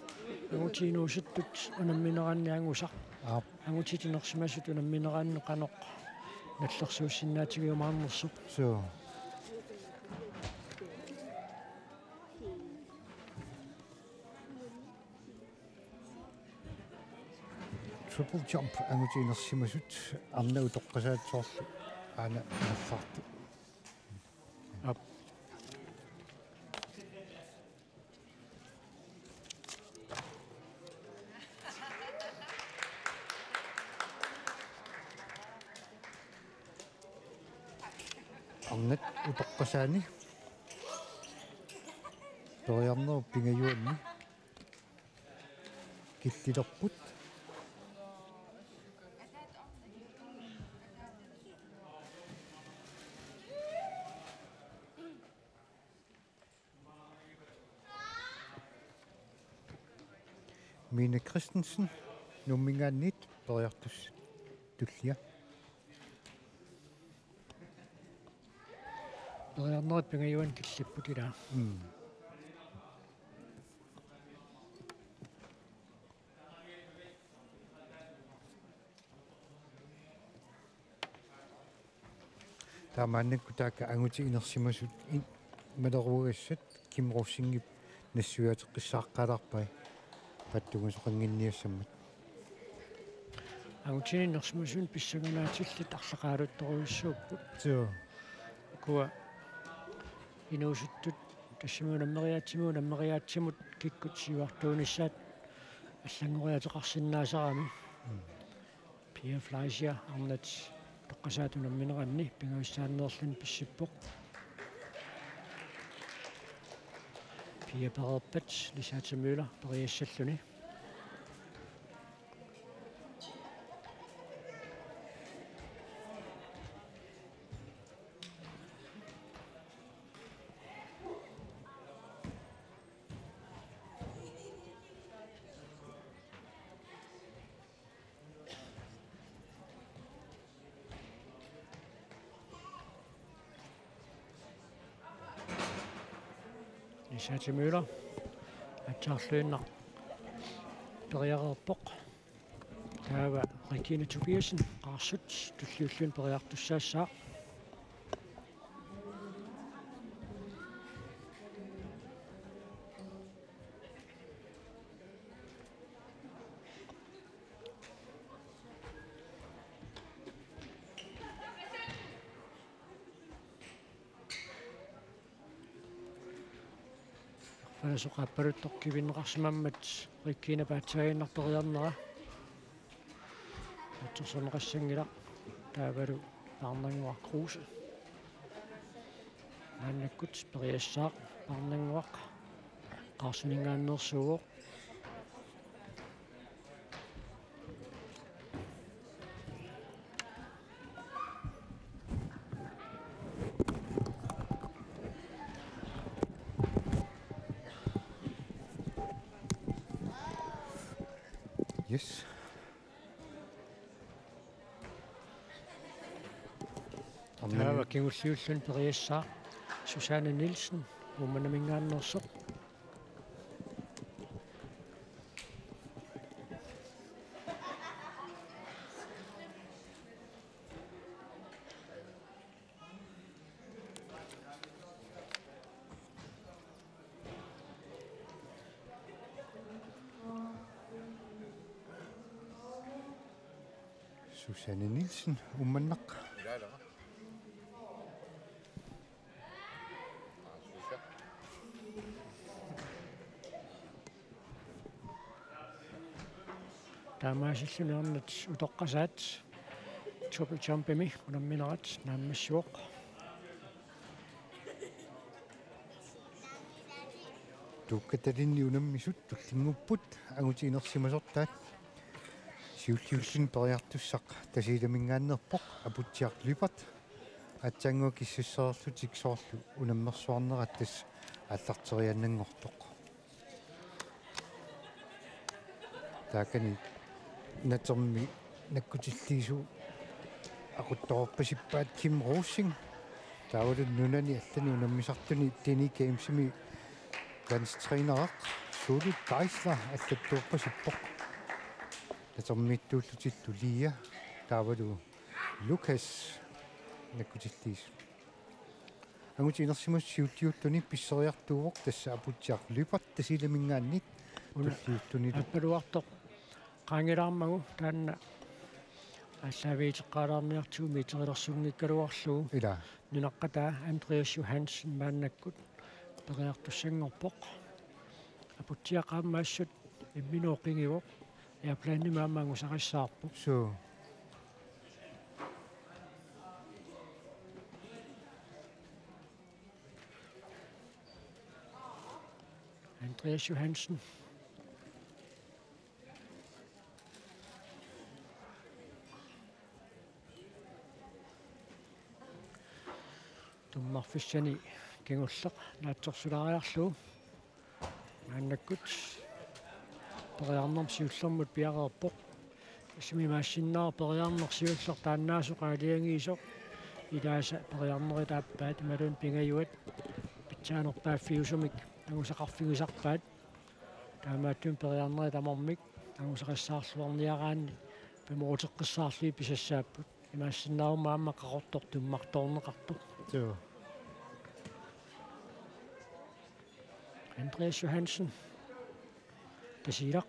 angutit inuusuttut unammineranni angusaq. Aap. Angutit inersimasut unammineranni qanoq nallersuussinnaatigiumaarnersoq. Suu. Triple jump angutit inersimasut arnat utoqqasaat soorlu aana nallartut. Aap. Arnat utoqqasaani periarnerup pingajuanni killilerput. Mine Christensen, Nuummingaanniit, periartussat tullia. Periarnerup pingajuanni killipput ilaa. Mm. Taamaannakkut taakku angutit inersimasut in-, maleruagassat Kim Rosingip nassuiaateqqissaaqqaalaarpai pattugasoqannginniassammat. Angutinik inersimasunik pissanganaatillit arlaqaaluttorujussuupput. Suu. Ukua inuusuttut tassami unammeriaatsimut, unammeriaatsimut kikkut siuartuunissaat allanngoriaateqarsinnaasarami. Mm. Pia Fleischer arnat utoqqasaat unammineranni pingajussaanneerluni pissippoq. Pia pereerpat Lisata Møller periassalluni. Lisata Møller aatsaarluinnaq periareerpoq. Taava Regine Tobiassen Qaarsut tulliulluni periartussaassaaq. Arfalasoq aappaluttoq kivinneqarsimammat Regine paatsiaginnaq periarnera. Atsersorneqassanngilaq taavalu Paarnannguaq Kruse. Maannakkut periassaaq Paarnannguaq Qaarsuningaanneersuuvoq. Yes. Taava kingulliulluni periassaaq Susanne Nielsen, Uummannaminngaanneersoq. Susanne Nielsen, Uummannaq. Taamaasilluni arnat utoqqasaat triple jumpimi unamminerat naammassivoq. Tuukkatalinni unammisut tullinnguupput, angutit inersimasortaat. Siulliulluni periartussaq Tasiilaminngaanneerpoq, Aputsiaq Lyberth. Aatsaannguaq kissasseriarlutik soorlu unammersuarnerat tassa aallarteriaannanngortoq. Taakani natermi nakkutilliisut aquttorpasippaat Kim Rosing. Taavalu nunani allani unammisartuni Deni Gamesimi landstræneri Sulu Geisler allattuorpasippoq. Natermiittuullutillu Lia taavalu Lukas nakkutilliisut. Angutit inersimasut siulliulluni pisseriartuuvoq tassa Aputsiaq Lyberth Tasiilaminngaanniit. Una tulliullunilu. Aappaluartoq qaangilaarmagu taanna aallaaviuteqqaalaarniartigu meterilersunngikkaluarlugu. Ilaa. Nunaqqataa Andreas Johansen maannakkut periartussanngorpoq. Aputsiaq aamma assut imminut oqigivoq. Airplanemi aamma angusaqassaarpoq. Suu. Andreas Johansen. Tummarfissani kingulleq naatsorsulaariarlugu. Maannakkut periarnermut siullermut piareerpoq. Tassami imaassinnaavoq periarneq siulleq taannaasoq aalajangiisoq. Ilaasa periarnerit aappaat imaluunniit pingajuat pitsaanerpaaffiusumik angusaqarfigisarpaat. Taamaattumik periarnerit tamarmik angusaqassaarluarniaraanni pimooruteqqissaarlugit pisassaapput. Imaassinnaavoq aamma qaqortoq tummartoorneqartoq. Joo. Andreas Johansen. Tasiilaq.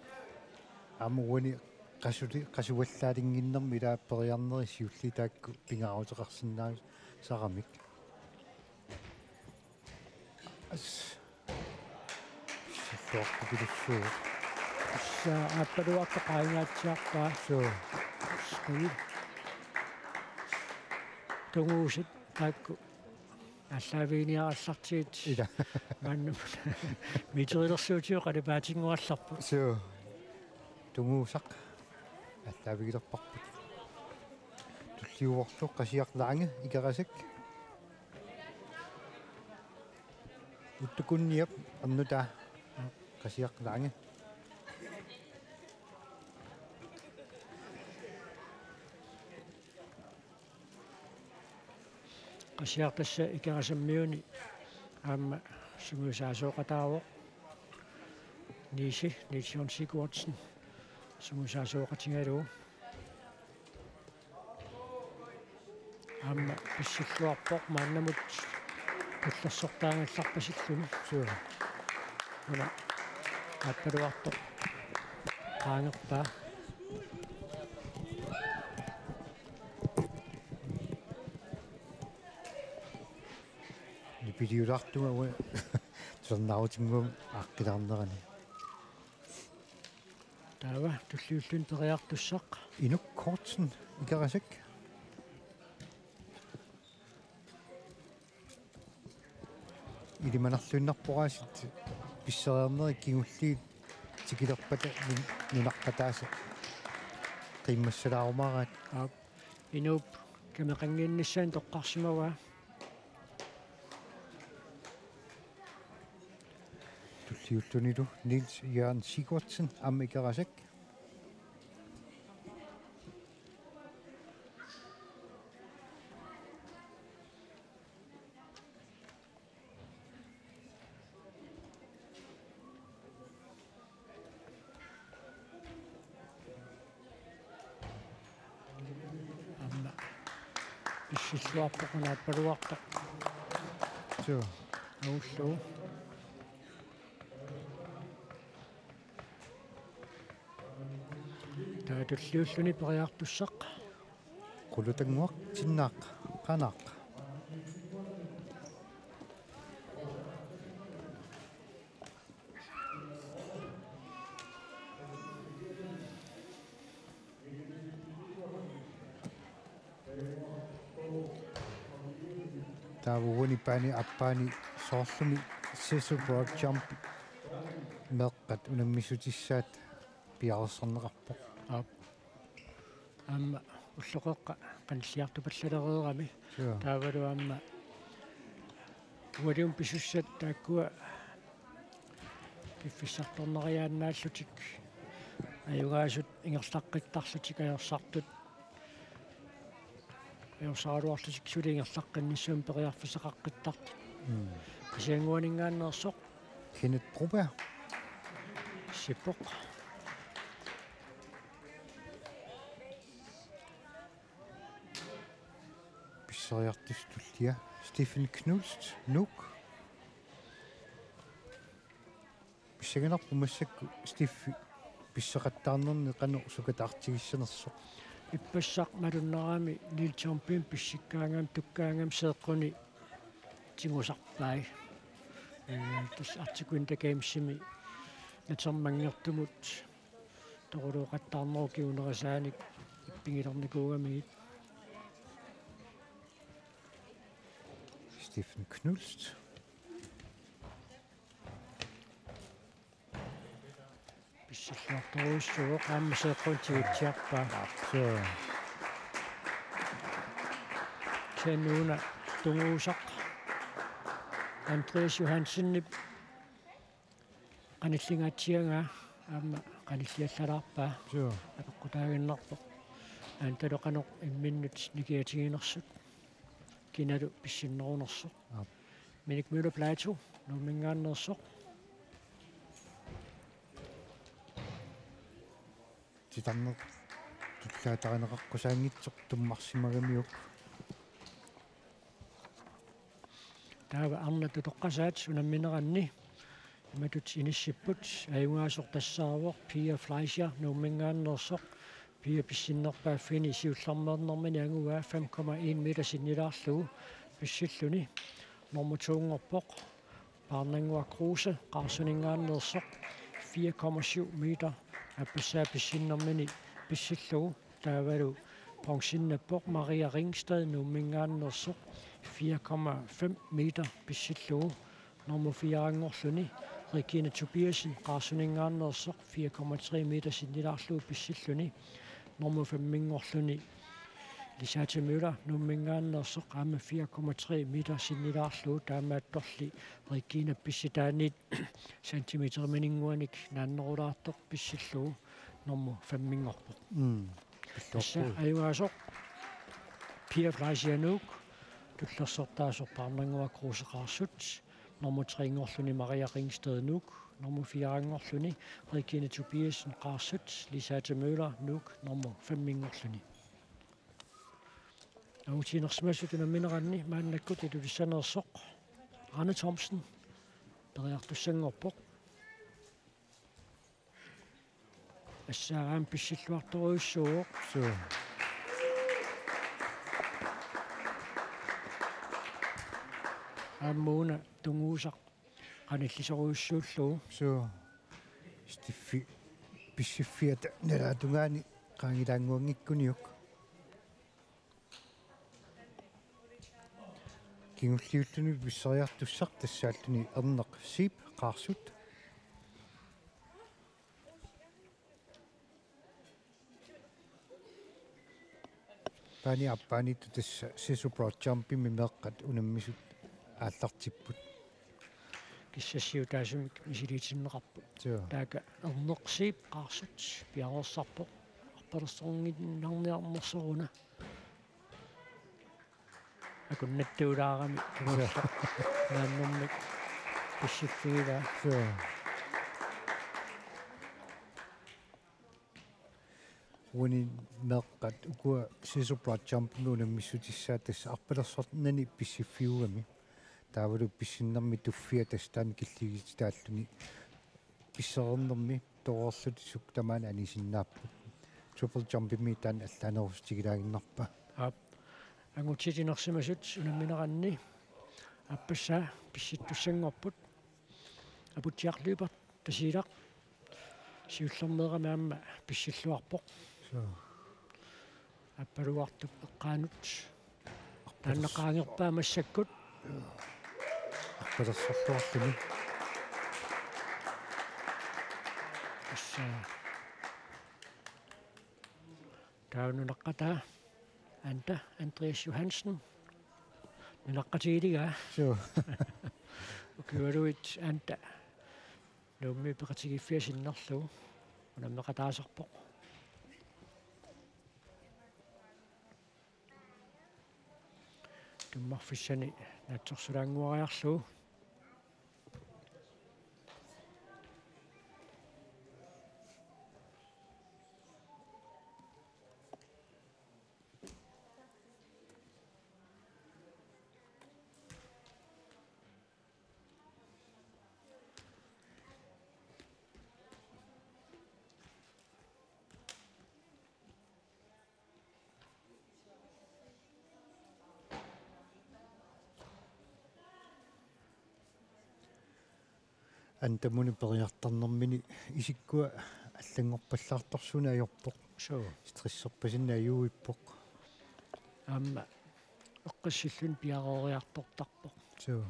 Aamma uani qasuli-, qasuallaalinnginnermi ilaa periarnerit siulliit taakku pingaaruteqarsinnaasaramik. As. Sittuarpupilussuuvoq. Tassa aappaluartoq qaangaatsiarpaa. Suu. Skui. Tunguusat taakku. Aallaaviiniarallartigit. Ila. Maannamut. Meterilersuutigut qalipaatinngorallarput. Suu. Tunguusaq. Aallaavigilerparput. Tulliuvorlu Qasiaq Lange, Ikerasak. Uttukunniap annuta Qasiaq Lange. Qasiaq tassa Ikerasammiuni aamma sungiusaasooqataavoq. Niisi, Niels Jørgen Sigurdsen sungiusaasooqatigalugu. Aamma pissilluarpoq maannamut tullersortaagallarpasilluni. Suu. Una aappaluartoq qaangerpaa. Nipiliulaartunga uanga tusarnaarutinnguamik aaqqilaarnerani. Taava tulliulluni periartussaq. Inuk Kortsen, Ikerasak. Ilimanarluinnarpoq aasiit pisseriarnerit kingulliit tikilerpata nun-, nunaqqataasa qiimmassalaarumaarat. Aap, Inuup kameqannginnissaanut toqqarsimavaa. Tulliullunilu Niels Jørgen Sigurdsen, aamma Ikerasak. Illuarpoq una appaluartoq. Suu. Aullu. Taava tulliulluni periartussaq. Qulutannguaq, Tinnaaq, Qaanaaq. Taava uani paani aappaani soorlumi Sisu Broad Jump meeqqat unammissutissaat piareersarneqarpoq. Aap. Aamma ulloqeqqa qanilliartupallalereerami. Suu. Taavalu aamma ualium pisussat taakkua piffissartornariaannaallutik ajugaasut ingerlaqqittarlutik ajorsartut. Ajorsaraluarlutik suli ingerlaqqinnissamut periarfissaqaqqittartut. Mm. Kisiannguaninngaanneersoq. Kenneth Broberg. Sippoq. Pisseriartussaq tullia. Stephen Knudsen, Nuuk. Pissanganarpoq massakkut Steffi pisseqattaarnerni qanoq sukataartigissanersoq. Ippassaq malunnarami Lille Jumpimi pissikkaangama tukkaangama seeqquni tigusarpai. Ee, tassa Arctic Winter Gamesimi natermanngertumut toqulooqattaarnerup kingunerisaanik ippigilernikuugamigit. Stephen Knudsen. Pissilluartorujussuuvoq aamma seeqqunut tigutsiarpaa. Suu. Kisianni una tunguusaq Andreas Johansenip qanillingaatsiagaa aamma qanilliallalaarpaa. Suu. Apeqqutaaginnarpoq. Antalu qanoq imminnut nikiatiginersut. Kinalu pissinnerunersoq. Aap. Minik Møller Platou, Nuumminngaanneersoq. Titarneq tullaatarineqaqqusaanngitsoq tummarsimagamiuk. Taava arnat utoqqasaat unammineranni imatut inissipput, ajugaasoq tassaavoq Pia Fleischer Nuumminngaanneersoq, Pia pissinnerpaaffinni siullermeernermini anguaa fem komma en meter sinnilaarlugu pissilluni. Nummer to-nngorpoq Paarnannguaq Kruse Qaarsuninngaanneersoq, fire komma syv meter aappassaa pissinnermini pissillugu. Taavalu bronzennappoq Maria Ringsted Nuumminngaanneersoq, fire komma fem meter pissillugu. Nummer fire-nngorluni Regine Tobiassen Qaarsuninngaanneersoq, fire komma tre meter sinnilaarlugu pissilluni. Nummer fem-nngorluni Lisette Møller Nuumminngaanneersoq, aamma fire komma tre meter sinnilaarlugu. Taamaattorli Regine pissitaaniit centimeteriminngaanniit naannerulaartoq pissillugu nummer fem-nngorpoq. Mm. Tassa ajugaasoq Pia Fleischer Nuuk, tullersortaasoq Paarnannguaq Kruse Qaarsut, nummer tre-nngorluni Maria Ringsted Nuuk, nummer fire-nngorluni Regine Tobiassen Qaarsut, Lisette Møller Nuuk, nummer fem-nngorluni. Angutiinersimasut unammineranni maannakkut Ilulissaniitsoq Arne Thomsen periartussanngorpoq. Assaaraam pissilluartorujussuuvoq. Suu. Aamma una tunguusaq qanillisorujussuullugu. Suu. Steffi pissiffiata nalaatungaani qaangilaannguanngikkuniuk. Kingulliulluni pisseriartussaq tassaalluni Erneq Zeeb Qaarsut. Paani aappaaniittut tassa Sisu Broad Jumpimi meeqqat unammisut aallartipput. Kissassiutaasumik misiliitinneqarput. Joo. Taakku Erneq Zeeb Qaarsut piareersarpoq. Arpalersornginnarniarnersoruna. Akunnattuulaarami kingulleq. Naannumik pissiffigaa. Joo. Uani meeqqat ukua Sisu Broad Jumpimi unammissutissaat tassa arpalersornani pissiffiugami. Taavalu pissinnermi tuffia tassa taanna killigititaalluni pissereernermi toreerlutik sukkut tamaani anisinnaapput. Triple jumpimi taanna allaanerussutigilaaginnarpaa. Aap. Angutit inersimasut unammineranni aappassaa pissittussanngorput. Aputsiaq Lyberth Tasiilaq siullermeerami aamma pissilluarpoq. Suu. Appaluartup eqqaanut. Taanna qaangerpaa massakkut. Arpalersorluarluni. Tassa. Taava nunaqqataa Anda Andreas Johansen. Nunaqqatigilikkaa. Suu. Ukiualuit Anda Nuummi peqatigiiffia sinnerlugu unammeqataasarpoq. Tummarfissani naatsorsulaannguariarlugu. Andamuni periartornermini isikkua allanngorpallaartorsuuneq ajorpoq. Suu. Stresserpasinneq ajuippoq. Aamma eqqissilluni piareeriartortarpoq. Suu.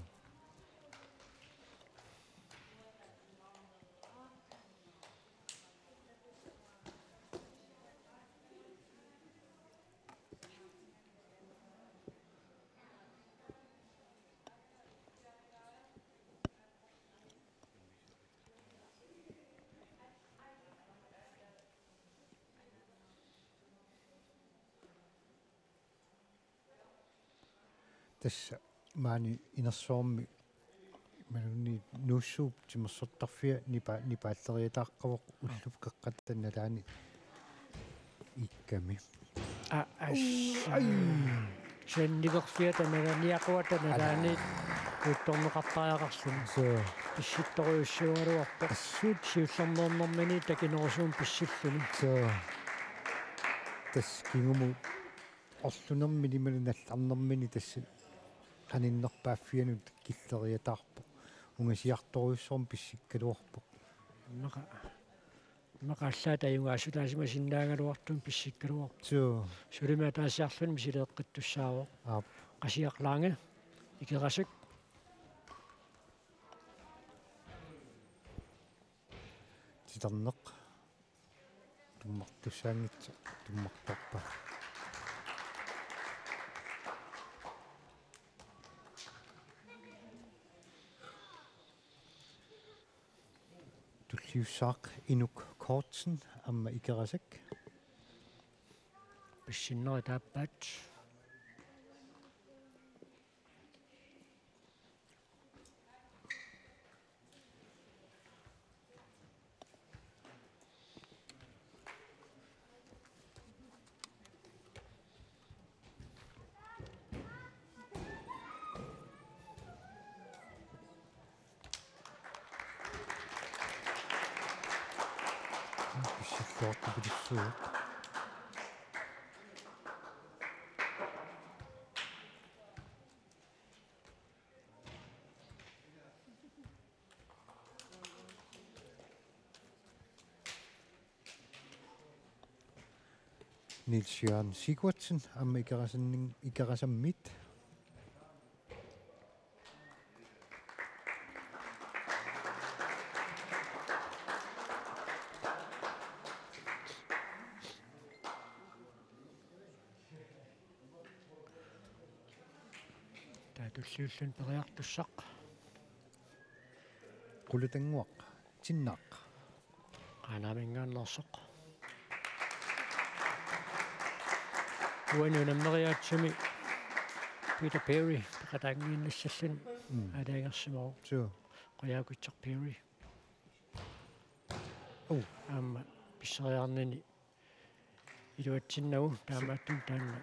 Tassa maani inersuarmi imaluunniit Nuussuup timersortarfia nipa-, nipaalleriataaqqavoq ullup qeqqata nalaani iikkami. Aa, as. Ai. Kisianni niperfiata nalaani, niaquata nalaani uuttorneqartariaqarluni. Suu. Pissittorujussuugaluarpoq. Assut. Siullermeernermini takinerusumik pissilluni. Suu. Tassa kingumut orlunermini imaluunniit nallarnermini tassa qaninnerpaaffianut killeriataarpoq. Ungasiartorujussuarmik pissikkaluarpoq. Immaqa, immaqa allaat ajugaasulaasimasinnaagaluartumik pissikkaluarpoq. Suu. Sulimi ataasiarluni misileeqqittussaavoq. Aap. Qasiaq Lange, Ikerasak. Titarneq. Tummartussaanngitsoq, tummartorpa. Tulliussaaq Inuk Kortsen aamma Ikerasak. Pissinnerit aappaat. Pissilluartupilussuuvoq. Niels Jørgen Sigurdsen, aamma Ikerasannin-, Ikerasammit. Taava tulliulluni periartussaq. Qulutannguaq, Tinnaaq. Qaanaaminngaanneersoq. Uani unammeriaatsumi Peter Perry peqataanngiinnassalluni. Mm. Aalajangersimavoq. Suu. Qujaukitsoq Perry. Oh. Aamma pisseriarnini Iluatsinnagu taamaattumik taanna.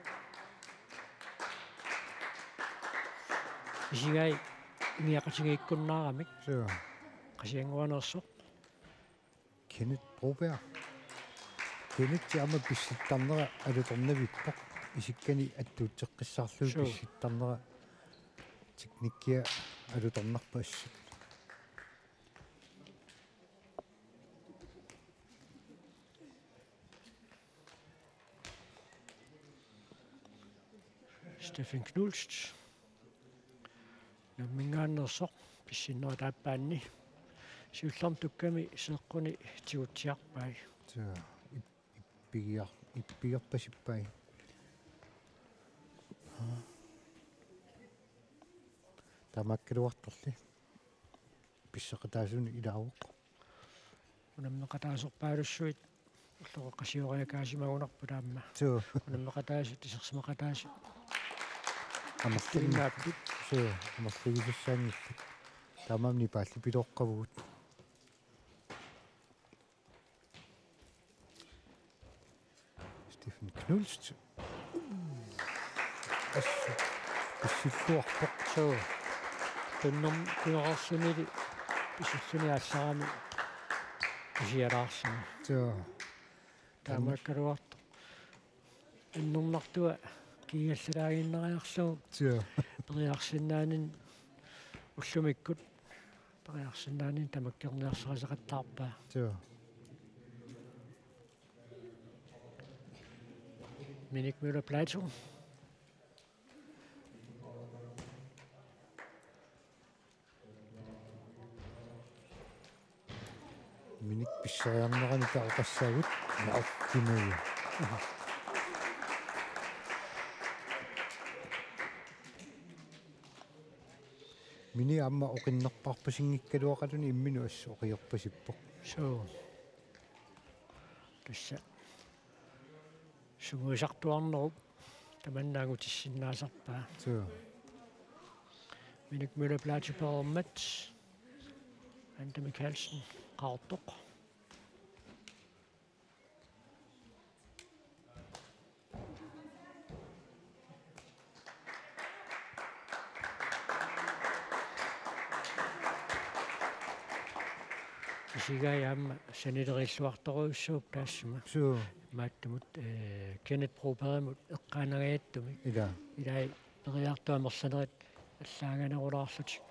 Isigai ingiaqatigiikkunnaaramik. Suu. Qasigiannguaneersoq. Kenneth Broberg. Kenneth aamma pissittarnera alutornavippoq. Isikkani attuutseqqissaarlugu. Suu. Pissittarnera teknikkia alutornarpoq assut. Steffen Knust. Namminngaanneersoq pissinnerup aappaanni. Siullermik tukkami seeqquni tigutsiarpai. Suu, ip-, ippigiar-, ippigerpasippai. Taamaakkaluartorli. Pisseqataasunik ilaavoq. Unammeqataasorpaalussuit ulloqeqqasioriakaasimagunarput aamma. Suu. Unammeqataasut, isersimaqataasut. Amerlin-, Tuinnaapput. Suu, amerligisassaanngillat. Taamaammat nipaallipilooqqavugut. Steffen Knust. Assut pissilluarpoq. Suu. Tunnum-, tunngareerlunili pisulluni aallarami pisialaarluni. Suu. Taamaakkaluartoq. Annernartua kiigallalaaginnariarlugu. Suu. Periarsinnaaneq ullumikkut. Periarsinnaaneq tamakkerniarsarisaqattaarpaa. Suu. Minik Møller Platou. Minik pisseriarnerani takoqassaagut. Naukkimagu. Mini aamma oqinnerpaarpasinngikkaluaqaluni imminut assut oqiorpasippoq. Suu. Tassa. Sungiusartuarnerup tamanna angutissinnaasarpaa. Suu. Minik Møller Platou pereermat. Anda Mikkelsen, Qaqortoq. Isigai aamma sanileriilluartorujussuupput taassuma. Suu. Maattumut, eh, Kenneth Brobergimut eqqaanangajattumik. Ila. Ilai periartup amerlanerit allaaganerulaarlutik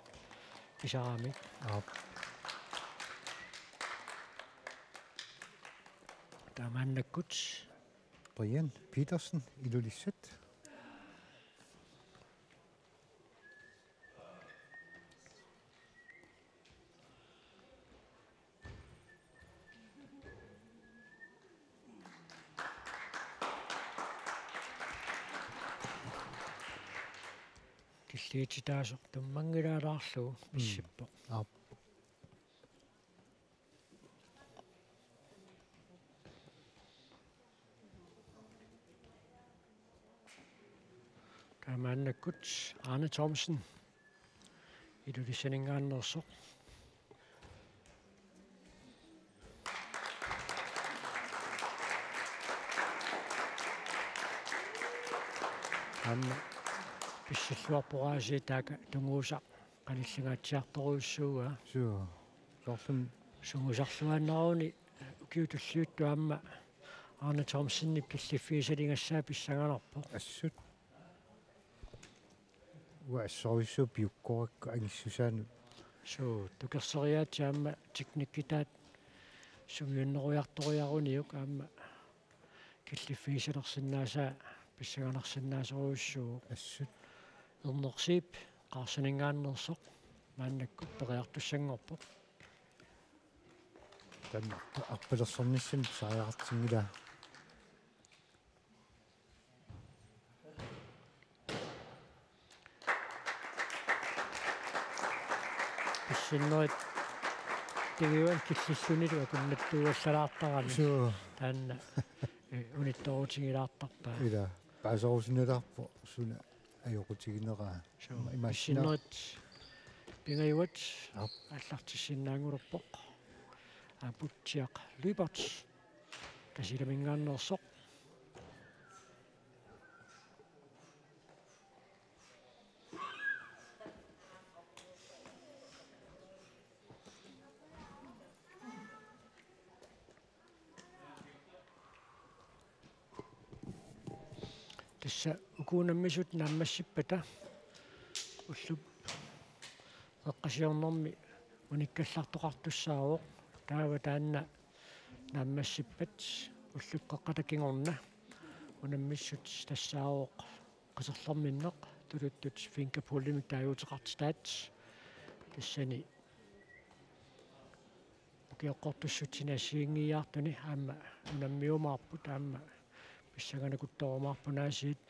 pisaramik. Aap. Taamaannakkut. Brian Petersen, Ilulissat. Killiititaasoq tummanngilaalaarlugu. Mm. Pissippoq. Aap. Taamaannakkut Arne Thomsen, Ilulissaninngaanneersoq. Aamma pissilluarpoq aasiit taakku tunguusaq qanillingaatsiartorujussuuaa. Suu. Soorlumi. Sungiusarluaannaruni ukiut tulliuttut aamma Arne Thomsenip killiffigisaligassaa pissanganarpoq. Assut. Uanga assorujussuaq piukkorakku angissusaanut. Suu, tukersoriaatsit aamma teknikkitaat sungiunnerujartoriaruniuk aamma killiffigisalersinnaasaa pissanganarsinnaasorujussuuvoq. Assut. Erner Zeeb Qaarsuninngaanneersoq maannakkut periartussanngorpoq. Taanna arpalersornissamut pisariaqartinngilaa. Pissinnerit tigiuan killillunilu akunnattuuallalaartarami. Suu. Taanna, eh, unittoorutigilaartarpaa. Ila, paaserusunnerarpoq suna ajoqutigineraa. Suu, ima-, imaassinaa-, pissinnerit pingajuat. Aap. Aallartissinnaanngulerpoq. Aputsiaq Lyberth. Tasiilaminngaanneersoq. Tassa uku unammisut naammassippata ullup eqqasiornermi unikkallartoqartussaavoq. Taava taanna naammassippat ullup qeqqata kingorna unammissut tassaavoq qiserlerminneq tuluttut fingerpulemik taaguuteqartitaat. Tassani ukioqqortussutsini assigiinngiiaartuni aamma unammiumaarput aamma pissanganakuttorumaarput aasiit.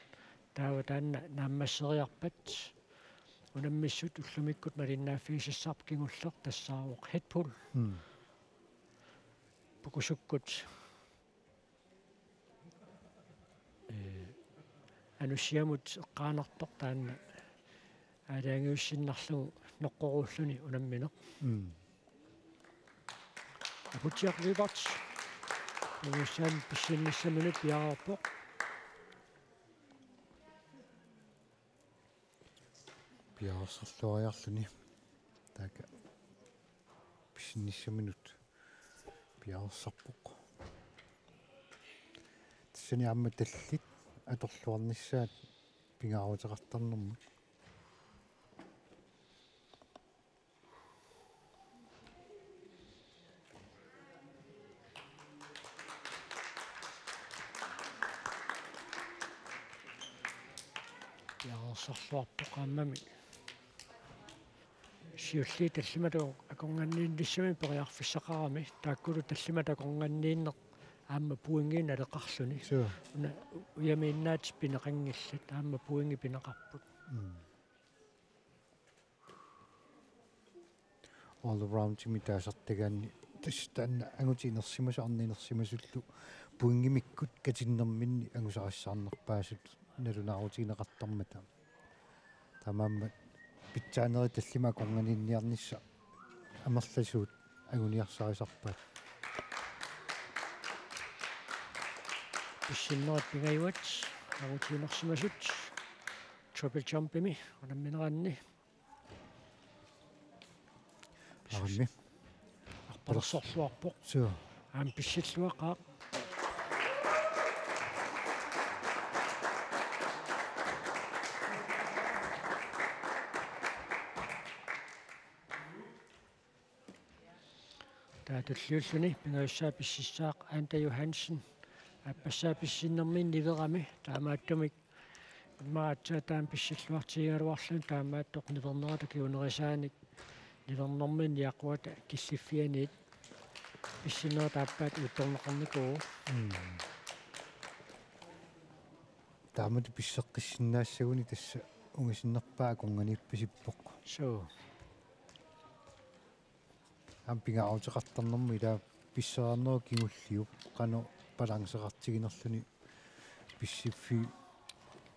Taava taanna naammasseriarpat unammissut ullumikkut malinnaaffigisassarput kingulleq tassaavoq headpull. Mm. Pukusukkut, ee, anussiamut eqqaanartoq taanna aalajangiussinnarlugu noqqoruulluni unammineq. Mm. Aputsiaq Lyberth. Unussan pissinnissaminut piareerpoq. Piareersarluariarluni. Taakku pissinnissaminut piareersarpoq. Tassani aamma tallit atorluarnissaat pingaaruteqartarnermut. Piareersarluarpoq aammami. Siulliit tallimat akornanniinnissamik periarfissaqarami, taakkulu tallimat akornanniinneq aamma pointinik naleqarluni. Suu. Una ujamiinnaat pineqanngillat, aamma pointit pineqarput. Mm. All aroundimik taasartagaanni tassa taanna angutit inersimasut arnat inersimasullu pointimikkut katinnerminni angusarissaarnerpaasut nalunaarutigineqartarmata. Taamaammat pitsaanerit tallimat akornanniinniarnissaq amerlasuut anguniarsarisarpaat. Pissinnerit pingajuat angutit inersimasut triple jumpimi unammineranni. Aammi. Arpalersorluarpoq. Suu. Aamma pissilluaqaaq. Taava tulliulluni pingajussaa pississaaq Anda Johansen. Aappassaa pissinnerminni niverami, taamaattumik immaqa aatsaat taama pissilluartigigaluarluni taamaattoq nivernerata kingunerisaanik nivernerminni aqqaneq-marlunniit killiffianiit pissinnerit aappaat uuttorneqarnikuuvoq. Mm. Taamatut pisseqqissinnaassaguni tassa ungasinnerpaaq akornanniippasippoq. Suu. Aamma pingaaruteqartarnermut ila pisseriarnerup kingulliup qanoq balanceqartiginerluni pissiffiup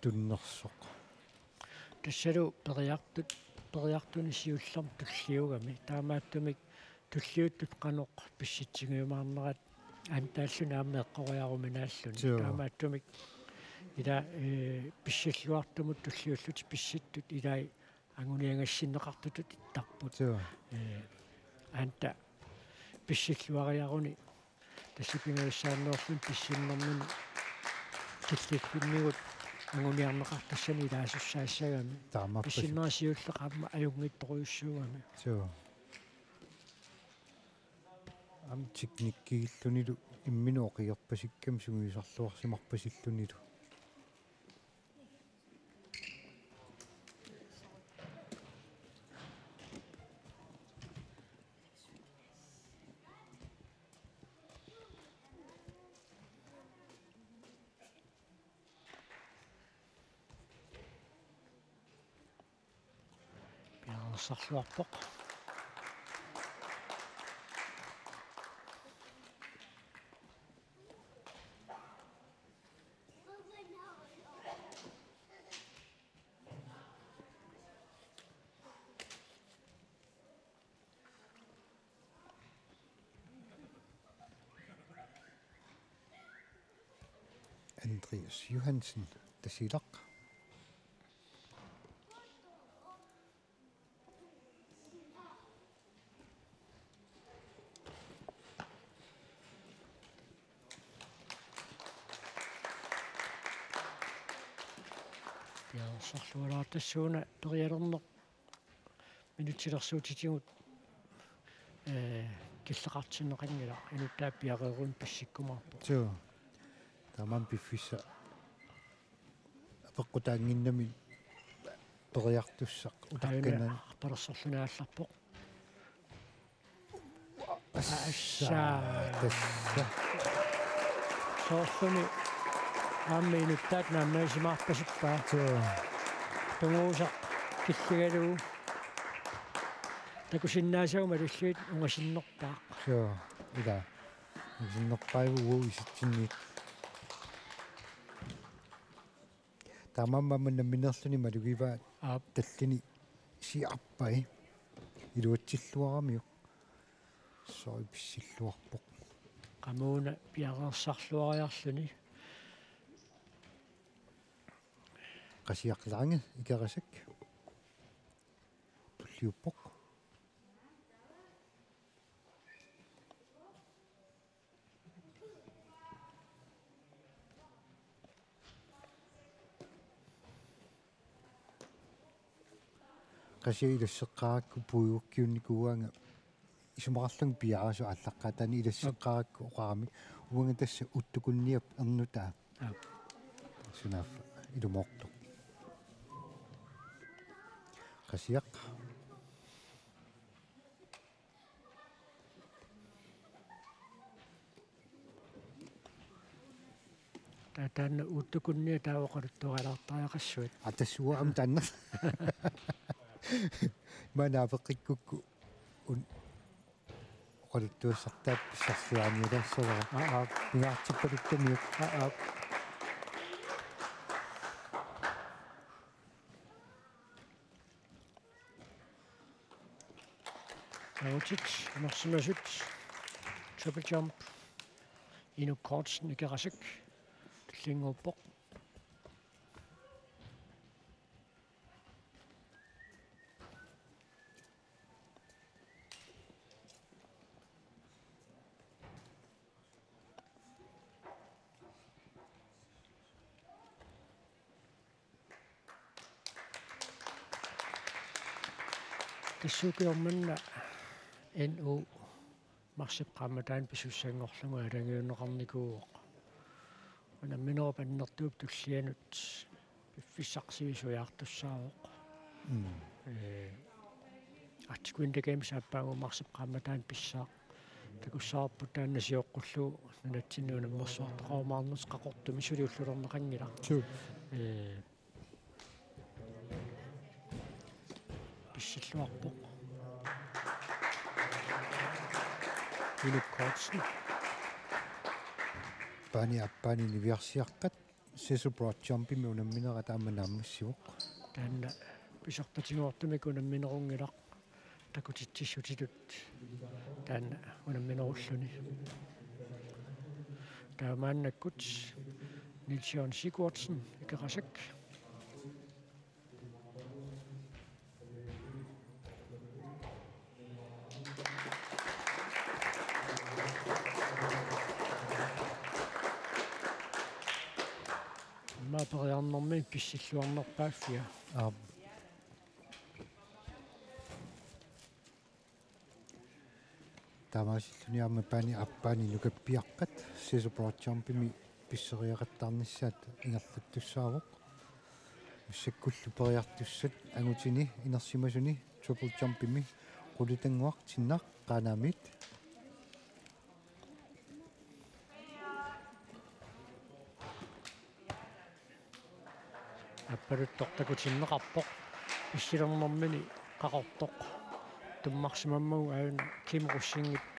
tunnersoq. Tassalu periartut, periartunik siullermik tulliugami. Taamaattumik tulliuttut qanoq pissitsigiumaarnerat antaalluni aamma eqqoriaruminaalluni. Suu. Taamaattumik ila, ee, pissilluartumut tulliullutik pissittut ilai anguniagassinneqartutut ittarput. Suu. Ee, anta pissilluariaruni tassa pingajussaanneerluni pissinnermini killiffinnigut anguniarneqartassani ilaasussaassagamik. Taamaappassuk. Pissinnerit siulleq aamma ajunngitsorujussuugami. Suu. Aamma teknikkiillunilu imminut oqigerpasikkami sungiusarluarsimarpasillunilu. Piareersarluarpoq. Andreas Johansen, Tasiilaq. Sarlualaartassuuna perialerneq minutsilersuutitigut, ee, killeqartinneqanngilaq, inuttaat piareeruit pissikkumaarpoq. Suu. Tamanna piffissaq apeqqutaannginnami periartussaq. Aajuna utakkanani. Arpalersorluni aallarpoq. Assa. Assa. Tassa. Soorlumi aamma inuttaat naammagisimaappasippaa. Suu. Tunguusaq killigalugu. Takusinnaasagut malillugit ungasinnerpaaq. Suu. Ila. Ungasinnerpaajuvoq uagut isitsinniit. Taamaammat nammineerluni malugivaat. Aap. Tallini siarpai. Iluatsilluaramiuk. Soi pissilluarpoq. Qamuuna piareersarluariarluni. Qasiaq Lange, Ikerasak. Tulliuppoq. Qasiaq ilasseqqaarakku puigukkiunnikuuaanga isumaqarlunga piareersut aallaqqaataani ilasseqqaarakku oqarami uanga tassa Uuttukunniap ernutaa. Aap. Sunaaffa ilumoortoq. Qasiaq. Taa-, taanna Uuttukunniaq taava oqaluttuarilaartariaqassuat. Aa, tassa uanga aamma taanna. Maanna apeqqikkukku un-, oqaluttuassartaat pissarsiaanialaassavara. Aa, aa. Pingaartippaluttamiuk. Aa, aa. Takutit, inersimasut, triple jump. Inuk Kortsen, Ikerasak, tullinnguuppoq. Tassuukiormanna N O marsip qaammataani pisussanngorlugu aalajangiunneqarnikuuvoq. Unamminerup annertuup tullianut piffissaq sivisujaartussaavoq. Mm. Ee, Arctic Winter Games aappaagu marsip qaammataani pissaaq. Takussavarput taanna sioqqullugu nunatsinni unammersuartoqarumaarnersoq Qaqortumi, suli ullulerneqanngilaq. Suu. Ee, Pissilluarpoq. Inuk Kortsen. Paani appaani niviarsiaqqat, Cecil Broad Jumpimi unamminerat aamma naammassivoq. Taanna pisortatigoortumik unamminerunngilaq. Takutitsissutitut taanna unamminerulluni. Taava maannakkut Niels Jørgen Sigurdsen, Ikerasak. Immaqa periarnermi pissilluarnerpaaffia. Aap. Taamaasilluni aamma paani appaani nukappiaqqat Cecil Broad Jumpimi pisseriaqattaarnissaat ingerlattussaavoq. Massakkullu periartussat angutini inersimasuni triple jumpimi Qulitannguaq Tinnaq Qaanaamiit. Appaluttoq takutinneqarpoq. Pissilernermini Qaqortoq tummarsimammagu aajuna Kim Rosingip